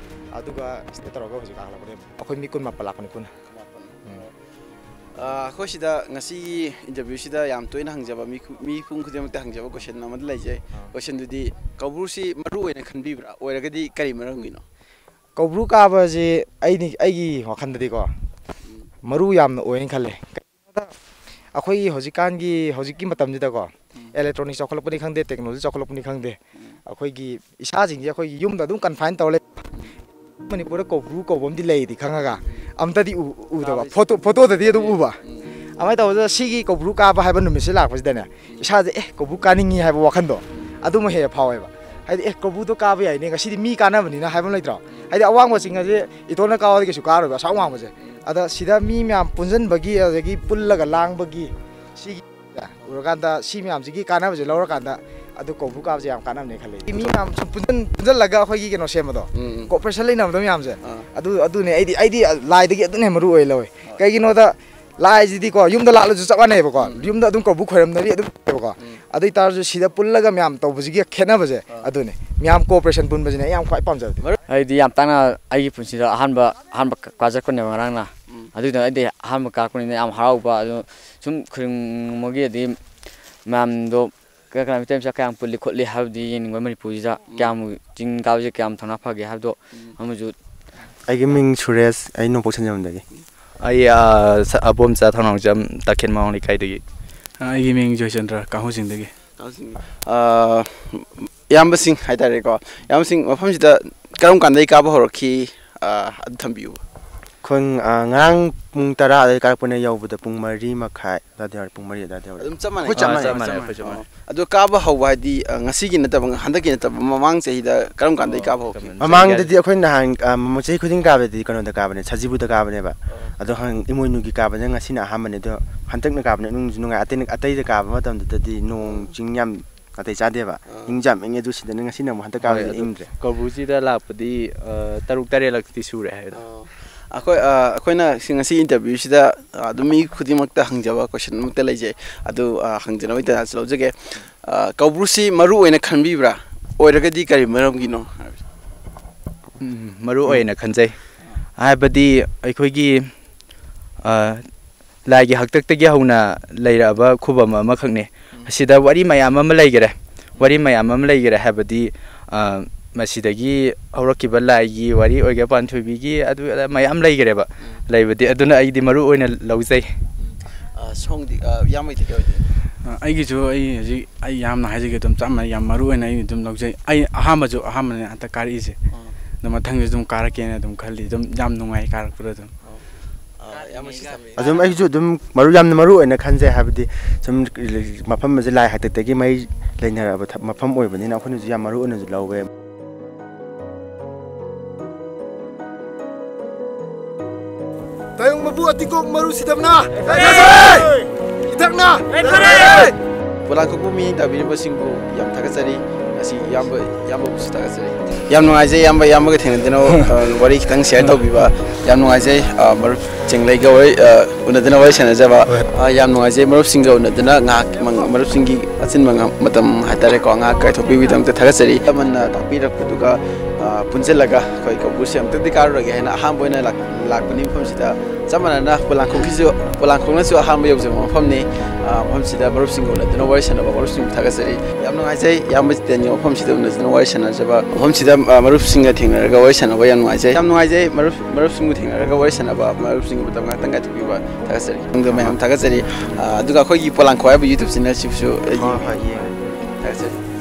ꯑꯗꯨꯒ ꯁꯤꯗ ꯇꯧꯔꯒ ꯍꯧꯖꯤꯛ ꯀꯥꯈꯠꯂꯛꯄꯅꯦ꯫ ꯑꯩꯈꯣꯏ ꯃꯤ ꯀꯨꯟ ꯃꯥꯄꯟ ꯂꯥꯛꯄꯅꯦ ꯄꯨꯟꯅ꯫ ꯀꯨꯟ ꯃꯥꯄꯟ꯫ ꯎꯝ꯫ ꯑꯥ, ꯑꯩꯈꯣꯏ ꯁꯤꯗ ꯉꯁꯤꯒꯤ interview ꯁꯤꯗ ꯌꯥꯝ ꯇꯣꯏꯅ ꯍꯪꯖꯕ, ꯃꯤ ꯈꯨ-, ꯃꯤꯄꯨꯝ ꯈꯨꯗꯤꯡꯃꯛꯇ ꯍꯪꯖꯕ question ꯑꯃꯗꯤ ꯂꯩꯖꯩ꯫ ꯑꯥ꯫ Question ꯗꯨꯗꯤ, ꯀꯧꯕ꯭ꯔꯨꯁꯤ ꯃꯔꯨ ꯑꯣꯏꯅ ꯈꯟꯕꯤꯕ꯭ꯔꯥ? ꯑꯣꯏꯔꯒꯗꯤ ꯀꯔꯤ ꯃꯔꯝꯒꯤꯅꯣ? ꯀꯧꯕ꯭ꯔꯨ ꯀꯥꯕꯁꯤ ꯑꯩꯗꯤ, ꯑꯩꯒꯤ ꯋꯥꯈꯜꯗꯗꯤꯀꯣ, ꯎꯝ꯫ ꯃꯔꯨ ꯌꯥꯝꯅ ꯑꯣꯏꯅ ꯈꯜꯂꯦ꯫ ꯀꯩꯒꯤꯅꯣꯗ, ꯑꯩꯈꯣꯏꯒꯤ ꯍꯧꯖꯤꯛꯀꯥꯟꯒꯤ, ꯍꯧꯖꯤꯛꯀꯤ ꯃꯇꯝꯁꯤꯗꯀꯣ, ꯎꯝ꯫ Electronic ꯆꯥꯎꯈꯠꯂꯛꯄꯅꯤ ꯈꯪꯗꯦ, technology ꯆꯥꯎꯈꯠꯂꯛꯄꯅꯤ ꯈꯪꯗꯦ, ꯎꯝ꯫ ꯑꯩꯈꯣꯏꯒꯤ ꯏꯁꯥꯁꯤꯡꯁꯦ ꯑꯩꯈꯣꯏꯒꯤ ꯌꯨꯝꯗ ꯑꯗꯨꯝ confine ꯇꯧꯔ ꯂꯩ꯫ ꯎꯝ꯫ ꯃꯅꯤꯄꯨꯔꯗ ꯀꯧꯕ꯭ꯔꯨ ꯀꯧꯕ ꯑꯃꯗꯤ ꯂꯩꯗꯤ ꯈꯪꯉꯒ, ꯎꯝ꯫ ꯑꯝꯇꯗꯤ ꯎ-, ꯎꯗꯕ꯫ ꯀꯥꯕꯁꯤ ꯐꯣꯇꯣ, ꯐꯣꯇꯣꯗꯗꯤ ꯑꯗꯨꯝ ꯎꯕ꯫ ꯎꯝ꯫ ꯑꯗꯨꯃꯥꯏꯅ ꯇꯧꯕꯗ ꯁꯤꯒꯤ ꯀꯧꯕ꯭ꯔꯨ ꯀꯥꯕ ꯍꯥꯏꯕ ꯅꯨꯃꯤꯠꯁꯦ ꯂꯥꯛꯄꯁꯤꯗꯅꯦ, ꯎꯝ꯫ ꯏꯁꯥꯁꯦ, "ꯑꯦ, ꯀꯧꯕ꯭ꯔꯨ ꯀꯥꯅꯤꯡꯉꯤ" ꯍꯥꯏꯕ ꯋꯥꯈꯟꯗꯣ, ꯎꯝ꯫ ꯑꯗꯨꯃ ꯍꯦꯛ ꯐꯥꯎꯋꯦꯕ꯫ ꯍꯥꯏꯗꯤ, "ꯑꯦ, ꯀꯧꯕ꯭ꯔꯨꯗꯣ ꯀꯥꯕ ꯌꯥꯏꯅꯦ, ꯉꯁꯤꯗꯤ ꯃꯤ ꯀꯥꯟꯅꯕꯅꯤꯅ" ꯍꯥꯏꯕ ꯑꯃ ꯂꯩꯇ꯭ꯔꯣ? ꯎꯝ꯫ ꯍꯥꯏꯗꯤ, ꯑꯋꯥꯡꯕ ꯆꯤꯡ ꯑꯁꯤ ꯏꯇꯣꯟꯅ ꯀꯥꯕꯗꯤ ꯀꯩꯁꯨ ꯀꯥꯔꯣꯏꯕ, ꯑꯁꯥꯡ ꯋꯥꯡꯕꯁꯦ꯫ ꯎꯝ꯫ ꯑꯗ ꯁꯤꯗ ꯃꯤ ꯃꯌꯥꯝ ꯄꯨꯟꯁꯤꯟꯕꯒꯤ, ꯑꯗꯒꯤ ꯄꯨꯜꯂꯒ ꯂꯥꯡꯕꯒꯤ, ꯁꯤꯒꯤ ꯎꯔꯀꯥꯟꯗ ꯁꯤ ꯃꯌꯥꯝꯁꯤꯒꯤ ꯀꯥꯟꯅꯕꯁꯦ ꯂꯧꯔꯀꯥꯟꯗ ꯑꯗꯨ ꯀꯧꯕ꯭ꯔꯨ ꯀꯥꯕꯁꯦ ꯌꯥꯝ ꯀꯥꯟꯅꯕꯅꯦ ꯈꯜꯂꯦ꯫ ꯃꯤ ꯃꯌꯥꯝ ꯁꯨꯝ ꯄꯨꯟꯁꯤꯟ-, ꯄꯨꯟꯁꯤꯜꯂꯒ ꯑꯩꯈꯣꯏꯒꯤ ꯀꯩꯅꯣ ꯁꯦꯝꯕꯗꯣ, ꯎꯝ, ꯎꯝ꯫ Cooperation ꯂꯩꯅꯕꯗꯣ ꯃꯌꯥꯝꯁꯦ, ꯑꯥ꯫ ꯑꯗꯨ, ꯑꯗꯨꯅꯦ ꯑꯩꯗꯤ, ꯑꯩꯗꯤ ꯂꯥꯏꯗꯒꯤ ꯑꯗꯨꯅ ꯍꯦꯟꯅ ꯃꯔꯨ ꯑꯣꯏ ꯂꯧꯋꯦ꯫ ꯍꯣꯏ꯫ ꯀꯩꯒꯤꯅꯣꯗ ꯂꯥꯏꯁꯤꯗꯤꯀꯣ ꯌꯨꯝꯗ ꯂꯥꯠꯂꯁꯨ ꯆꯞ ꯃꯥꯟꯅꯩꯕꯀꯣ, ꯎꯝ꯫ ꯌꯨꯝꯗ ꯑꯗꯨꯝ ꯀꯧꯕ꯭ꯔꯨ ꯈꯣꯏꯔꯝꯅꯔꯤ ꯑꯗꯨꯝ ꯂꯩꯕꯀꯣ꯫ ꯎꯝ꯫ ꯑꯗꯨ ꯑꯣꯏꯇꯥꯔꯁꯨ ꯁꯤꯗ ꯄꯨꯜꯂꯒ ꯃꯌꯥꯝ ꯇꯧꯕꯁꯤꯒꯤ ꯈꯦꯠꯅꯕꯁꯦ, ꯑꯥ꯫ ꯑꯗꯨꯅꯦ꯫ ꯃꯌꯥꯝ cooperation ꯄꯨꯟꯕꯁꯤꯅꯦ ꯑꯩ ꯌꯥꯝ ꯈ꯭ꯋꯥꯏ ꯄꯥꯝꯖꯕꯗꯤ꯫ ꯃꯔꯨꯞ ꯍꯥꯏꯗꯤ ꯌꯥꯝ ꯇꯥꯡꯅ ꯑꯩꯒꯤ ꯄꯨꯟꯁꯤꯗ ꯑꯍꯥꯟꯕ, ꯑꯍꯥꯟꯕ ꯀꯥꯖꯔꯛꯄꯅꯦꯕ ꯉꯔꯥꯡꯅ꯫ ꯎꯝ꯫ ꯑꯗꯨꯏꯗꯨꯅ ꯑꯩꯗꯤ ꯑꯍꯥꯟꯕ ꯀꯥꯔꯛꯄꯅꯤꯅ ꯌꯥꯝ ꯍꯔꯥꯎꯕ, ꯑꯗꯨ ꯁꯨꯝ ꯈꯨꯔꯨꯝꯃꯒꯤ ꯑꯗꯩ ꯃꯌꯥꯝꯗꯣ ꯀꯅꯥ ꯀꯅꯥ ꯃꯩꯇꯩ ꯃꯆꯥ ꯀꯌꯥꯝ ꯄꯨꯜꯂꯤ ꯈꯣꯠꯂꯤ ꯍꯥꯏꯕꯗꯤ ꯌꯦꯡꯅꯤꯡꯕ, ꯃꯅꯤꯄꯨꯔꯁꯤꯗ ꯎꯝ꯫ ꯀꯌꯥꯝ ꯆꯤꯡ ꯀꯥꯕꯁꯦ ꯀꯌꯥꯝ ꯊꯧꯅꯥ ꯐꯒꯦ ꯍꯥꯏꯕꯗꯣ ꯎꯝ꯫ ꯑꯃꯁꯨ꯫ ꯑꯩꯒꯤ ꯃꯤꯡ ꯁꯨꯔꯦꯁ, ꯑꯩ ꯅꯣꯡꯄꯣꯛ ꯁꯟꯖꯦꯟꯕꯝꯗꯒꯤ꯫ ꯑꯩ, ꯑꯥ, ꯁ-, ꯑꯕꯣꯝꯆꯥ ꯊꯧꯅꯥꯎꯖꯝ, ꯇꯥꯈꯦꯜ ꯃꯥꯡ ꯂꯩꯀꯥꯏꯗꯒꯤ꯫ ꯑꯩꯒꯤ ꯃꯤꯡ ꯖꯣꯏꯆꯟꯗ꯭ꯔ, ꯀꯥꯡꯍꯧ ꯆꯤꯡꯗꯒꯤ꯫ ꯀꯥꯡꯍꯧ ꯆꯤꯡ꯫ ꯑꯥ, ꯏꯌꯥꯝꯕꯁꯤꯡ ꯍꯥꯏꯇꯥꯔꯦꯀꯣ, ꯏꯌꯥꯝꯕꯁꯤꯡ, ꯃꯐꯝꯁꯤꯗ ꯀꯔꯝ ꯀꯥꯟꯗꯒꯤ ꯀꯥꯕ ꯍꯧꯔꯛꯈꯤ? ꯑꯥ, ꯑꯗꯨ ꯊꯝꯕꯤꯌꯨ꯫ ꯑꯩꯈꯣꯏ, ꯑꯥ, ꯉꯔꯥꯡ ꯄꯨꯡ ꯇꯔꯥ ꯑꯗꯨꯋꯥꯏꯗ ꯀꯥꯔꯛꯄꯅꯦ, ꯌꯧꯕꯗ ꯄꯨꯡ ꯃꯔꯤ ꯃꯈꯥꯏ ꯑꯗꯨꯋꯥꯏꯗ ꯌꯧꯔꯦ, ꯄꯨꯡ ꯃꯔꯤ ꯑꯗꯨꯋꯥꯏꯗ ꯌꯧꯔꯦ꯫ ꯑꯗꯨꯝ ꯆꯞ ꯃꯥꯟꯅꯩ? ꯑꯩꯈꯣꯏ ꯆꯞ ꯑꯥ, ꯃꯥꯟꯅꯩ, ꯆꯞ ꯃꯥꯟꯅꯩ, ꯑꯩꯈꯣꯏ ꯆꯞ ꯃꯥꯟꯅꯩ꯫ ꯑꯣ꯫ ꯑꯗꯣ ꯀꯥꯕ ꯍꯧꯕ ꯍꯥꯏꯗꯤ, ꯑ, ꯉꯁꯤꯒꯤ ꯅꯠꯇꯕ, ꯍꯟꯗꯛꯀꯤ ꯅꯠꯇꯕ, ꯃꯃꯥꯡ ꯆꯍꯤꯗ ꯀꯔꯝ ꯀꯥꯟꯗꯒꯤ ꯑꯣ, ꯀꯥꯕ ꯍꯧꯈꯤ? ꯀꯃꯥꯏꯅ ꯃꯃꯥꯡꯗꯗꯤ ꯑꯩꯈꯣꯏ ꯅꯍꯥꯟ, ꯑ, ꯃꯃꯥꯡ ꯆꯍꯤ ꯈꯨꯗꯤꯡ ꯀꯥꯕꯗꯤ ꯀꯩꯅꯣꯗ ꯀꯥꯕꯅꯦ, ꯁꯖꯤꯕꯨꯗ ꯀꯥꯕꯅꯦꯕ꯫ ꯑꯣ꯫ ꯑꯗꯣ ꯍꯪ-, ꯏꯃꯣꯏꯅꯨꯒꯤ ꯀꯥꯕꯅ ꯉꯁꯤꯅ ꯑꯍꯥꯟꯕꯅꯦ꯫ ꯑꯗꯣ ꯍꯟꯗꯛꯅ ꯀꯥꯕꯅꯦ ꯅꯨꯡꯁꯨ ꯅꯨꯡꯉꯥꯏ꯫ ꯑꯇꯩꯅ, ꯑꯇꯩꯗ ꯀꯥꯕ ꯃꯇꯝꯗꯨꯗꯗꯤ ꯅꯣꯡ ꯆꯤꯡ ꯌꯥꯝ ꯅꯥꯇꯩ ꯆꯥꯗꯦꯕ꯫ ꯑꯥ꯫ ꯏꯪꯁꯨ ꯌꯥꯝ ꯏꯪꯉꯦ, ꯑꯗꯨ ꯁꯤꯗꯅ ꯉꯁꯤꯅ ꯑꯃꯨꯛ ꯍꯟꯗꯛ ꯍꯣꯏ, ꯀꯥꯕꯁꯤꯗ ꯑꯗꯨ ꯏꯪꯗ꯭ꯔꯦ꯫ ꯀꯧꯕ꯭ꯔꯨꯁꯤꯗ ꯂꯥꯛꯄꯗꯤ, ꯑ, ꯇꯔꯨꯛ ꯇꯔꯦꯠꯂꯛꯇꯤ ꯁꯨꯔꯦ ꯍꯥꯏꯗꯣ꯫ ꯑꯣ꯫ ꯑꯩꯈꯣꯏ, ꯑ, ꯑꯩꯈꯣꯏꯅ ꯁꯤ ꯉꯁꯤ interview ꯁꯤꯗ, ꯑ, ꯑꯗꯨꯝ ꯃꯤ ꯈꯨꯗꯤꯡꯃꯛꯇ ꯍꯪꯖꯕ question ꯑꯃꯠꯇ ꯂꯩꯖꯩ꯫ ꯑꯗꯨ, ꯑ, ꯍꯪꯖꯅꯕꯒꯤ ꯇꯥꯟꯖꯥꯁꯨ ꯂꯧꯖꯒꯦ꯫ ꯑ, ꯀꯧꯕ꯭ꯔꯨꯁꯤ ꯃꯔꯨ ꯑꯣꯏꯅ ꯈꯟꯕꯤꯕ꯭ꯔꯥ? ꯑꯣꯏꯔꯒꯗꯤ ꯀꯔꯤ ꯃꯔꯝꯒꯤꯅꯣ? ꯎꯝ, ꯃꯔꯨ ꯎꯝ꯫ ꯑꯣꯏꯅ ꯈꯟꯖꯩ꯫ ꯍꯥꯏꯕꯗꯤ ꯑꯩꯈꯣꯏꯒꯤ, ꯑ, ꯂꯥꯏꯒꯤ ꯍꯥꯛꯇꯛꯇꯒꯤ ꯍꯧꯅ ꯂꯩꯔꯛꯑꯕ ꯈꯨꯕꯝ ꯑꯃꯈꯛꯅꯤ꯫ ꯎꯝ꯫ ꯑꯁꯤꯗ ꯋꯥꯔꯤ ꯃꯌꯥꯝ ꯑꯃ ꯂꯩꯈꯔꯦ꯫ ꯋꯥꯔꯤ ꯃꯌꯥꯝ ꯑꯃ ꯂꯩꯈꯔꯦ ꯍꯥꯏꯕꯗꯤ, ꯑ, ꯃꯁꯤꯗꯒꯤ ꯍꯧꯔꯛꯈꯤꯕ ꯂꯥꯏꯒꯤ ꯋꯥꯔꯤ ꯑꯣꯏꯒꯦꯔꯥ, ꯄꯥꯟꯊꯣꯏꯕꯤꯒꯤ ꯑꯗꯨ ꯑꯗꯥ ꯃꯌꯥꯝ ꯂꯩꯈꯔꯦꯕ꯫ ꯎꯝ꯫ ꯂꯩꯕꯗꯤ ꯑꯗꯨꯅ ꯑꯩꯗꯤ ꯃꯔꯨ ꯑꯣꯏꯅ ꯂꯧꯖꯩ꯫ ꯎꯝ꯫ ꯑ, ꯁꯣꯝꯒꯤꯗꯤ, ꯑ, ꯏꯌꯥꯝꯕꯒꯤꯗꯤ ꯀꯩ ꯑꯣꯏꯗꯣꯏꯅꯣ? ꯑ, ꯑꯩꯒꯤꯁꯨ ꯑꯩ ꯍꯧꯖꯤꯛ ꯑꯩ ꯏꯌꯥꯝꯅ ꯍꯥꯏꯖꯒꯦ ꯑꯗꯨꯝ ꯆꯞ ꯃꯥꯟꯅꯩ, ꯌꯥꯝ ꯃꯔꯨ ꯑꯣꯏꯅ ꯑꯩ ꯑꯗꯨꯝ ꯂꯧꯖꯩ꯫ ꯑꯩ ꯑꯍꯥꯟꯕꯁꯨ ꯑꯍꯥꯟꯕꯅꯦ ꯍꯟꯗꯛ ꯀꯥꯔꯛꯏꯁꯦ꯫ ꯑꯥ꯫ ꯑꯗꯣ ꯃꯊꯪꯁꯨ ꯑꯗꯨꯝ ꯀꯥꯔꯛꯀꯦꯅ ꯑꯗꯨꯝ ꯈꯜꯂꯤ, ꯑꯗꯨꯝ ꯌꯥꯝ ꯅꯨꯡꯉꯥꯏ ꯀꯥꯔꯛꯄꯗ ꯑꯗꯨꯝ꯫ ꯑꯥ, ꯏꯌꯥꯝꯕꯁꯨ ꯊꯝꯃꯤ꯫ ꯑꯗꯨꯝ ꯑꯩꯁꯨ ꯑꯗꯨꯝ ꯃꯔꯨ, ꯌꯥꯝꯅ ꯃꯔꯨ ꯑꯣꯏꯅ ꯈꯟꯖꯩ, ꯍꯥꯏꯕꯗꯤ ꯁꯨꯝ ꯃꯐꯝ ꯑꯁꯤ ꯂꯥꯏ ꯍꯥꯛꯇꯛꯇꯒꯤ ꯃꯔꯤ ꯂꯩꯅꯔꯕ ꯊ-, ꯃꯐꯝ ꯑꯣꯏꯕꯅꯤꯅ ꯑꯩꯈꯣꯏꯅꯁꯨ ꯌꯥꯝ ꯃꯔꯨ ꯑꯣꯏꯅꯁꯨ ꯂꯧꯋꯦ꯫ ꯇꯥꯌꯣꯡ ꯃꯄꯨ ꯑꯇꯤꯀꯣꯛ ꯃꯔꯨ ꯁꯤꯗꯕꯅ ꯏꯊꯛꯅ ꯄꯣꯂꯥꯡꯈꯣꯛꯄꯨ ꯃꯤꯠꯌꯦꯡ ꯇꯥꯕꯤꯔꯤꯕꯁꯤꯡꯕꯨ ꯌꯥꯝ ꯊꯥꯒꯠꯆꯔꯤ꯫ ꯉꯁꯤ ꯏꯌꯥꯝꯕ, ꯏꯌꯥꯝꯕꯕꯨꯁꯨ ꯊꯥꯒꯠꯆꯔꯤ꯫ ꯌꯥꯝ ꯅꯨꯡꯉꯥꯏꯖꯩ ꯏꯌꯥꯝꯕ, ꯏꯌꯥꯝꯕꯒ ꯊꯦꯡꯅꯗꯨꯅ, ꯑ, ꯋꯥꯔꯤ ꯈꯤꯇꯪ share ꯇꯧꯕꯤꯕ꯫ ꯌꯥꯝ ꯅꯨꯡꯉꯥꯏꯖꯩ, ꯑ, ꯃꯔꯨꯞ ꯆꯦꯡꯂꯩꯒ ꯋꯥꯔꯤ, ꯑ, ꯎꯅꯗꯨꯅ ꯋꯥꯔꯤ ꯁꯥꯟꯅꯖꯕ꯫ ꯍꯣꯏ꯫ ꯑ, ꯌꯥꯝ ꯅꯨꯡꯉꯥꯏꯖꯩ ꯃꯔꯨꯞꯁꯤꯡꯒ ꯎꯅꯗꯨꯅ ꯉꯥꯏꯍꯥꯛ ꯃꯪ-, ꯃꯔꯨꯞꯁꯤꯡꯒꯤ ꯑꯆꯤꯟꯕ ꯉꯥ-, ꯃꯇꯝ ꯍꯥꯏꯇꯥꯔꯦꯀꯣ, ꯉꯥꯏꯍꯥꯛ ꯀꯥꯏꯊꯣꯛꯄꯤꯕꯒꯤꯗꯃꯛꯇ ꯊꯥꯒꯠꯆꯔꯤ꯫ ꯑꯃꯅ ꯇꯥꯛꯄꯤꯔꯛꯄꯗꯨꯒ, ꯑ, ꯄꯨꯟꯁꯤꯜꯂꯒ ꯑꯩꯈꯣꯏ ꯀꯧꯕ꯭ꯔꯨꯁꯦ ꯑꯃꯨꯛꯇꯪꯗꯤ ꯀꯥꯔꯨꯔꯒꯦ ꯍꯥꯏꯅ ꯑꯍꯥꯟꯕ ꯑꯣꯏꯅ ꯂꯥꯛ-, ꯂꯥꯛꯄꯅꯤ ꯃꯐꯝꯁꯤꯗ꯫ ꯆꯞ ꯃꯥꯟꯅꯅ ꯄꯣꯂꯥꯡꯈꯣꯛꯀꯤꯁꯨ, ꯄꯣꯂꯥꯡꯈꯣꯛꯅꯁꯨ ꯑꯍꯥꯟꯕ ꯌꯧꯖꯕ ꯃꯐꯝꯅꯤ꯫ ꯑ, ꯃꯐꯝꯁꯤꯗ ꯃꯔꯨꯞꯁꯤꯡꯒ ꯎꯅꯗꯨꯅ ꯋꯥꯔꯤ ꯁꯥꯟꯅꯕ, ꯃꯔꯨꯞꯁꯤꯡꯕꯨ ꯊꯥꯒꯠꯆꯔꯤ꯫ ꯌꯥꯝ ꯅꯨꯡꯉꯥꯏꯖꯩ ꯏꯌꯥꯝꯕ ꯖꯤꯇꯦꯟꯒꯤ ꯃꯐꯝꯁꯤꯗ ꯎꯅꯗꯨꯅ ꯋꯥꯔꯤ ꯁꯥꯟꯅꯖꯕ, ꯃꯐꯝꯁꯤꯗ, ꯑ, ꯃꯔꯨꯞꯁꯤꯡꯒ ꯊꯦꯡꯅꯔꯒ ꯋꯥꯔꯤ ꯁꯥꯟꯅꯕ ꯌꯥꯝ ꯅꯨꯡꯉꯥꯏꯖꯩ꯫ ꯌꯥꯝ ꯅꯨꯡꯉꯥꯏꯖꯩ ꯃꯔꯨꯞ-, ꯃꯔꯨꯞꯁꯤꯡꯕꯨ ꯊꯦꯡꯅꯔꯒ ꯋꯥꯔꯤ ꯁꯥꯟꯅꯕ, ꯃꯔꯨꯞꯁꯤꯡꯒꯤ ꯃꯇꯝ ꯉꯥꯛꯇꯪ ꯀꯥꯏꯊꯣꯛꯄꯤꯕ ꯊꯥꯒꯠꯆꯔꯤ꯫ ꯃꯌꯥꯝ ꯊꯥꯒꯠꯆꯔꯤ꯫ ꯑ, ꯑꯗꯨꯒ ꯑꯩꯈꯣꯏꯒꯤ ꯄꯣꯂꯥꯡꯈꯣꯛ ꯍꯥꯏꯕ YouTube channel ꯁꯤꯕꯨꯁꯨ ꯑꯩ ꯍꯣꯏ, ꯍꯣꯏ, ꯌꯦꯡꯉꯦ꯫ ꯊꯥꯒꯠꯆꯔꯤ꯫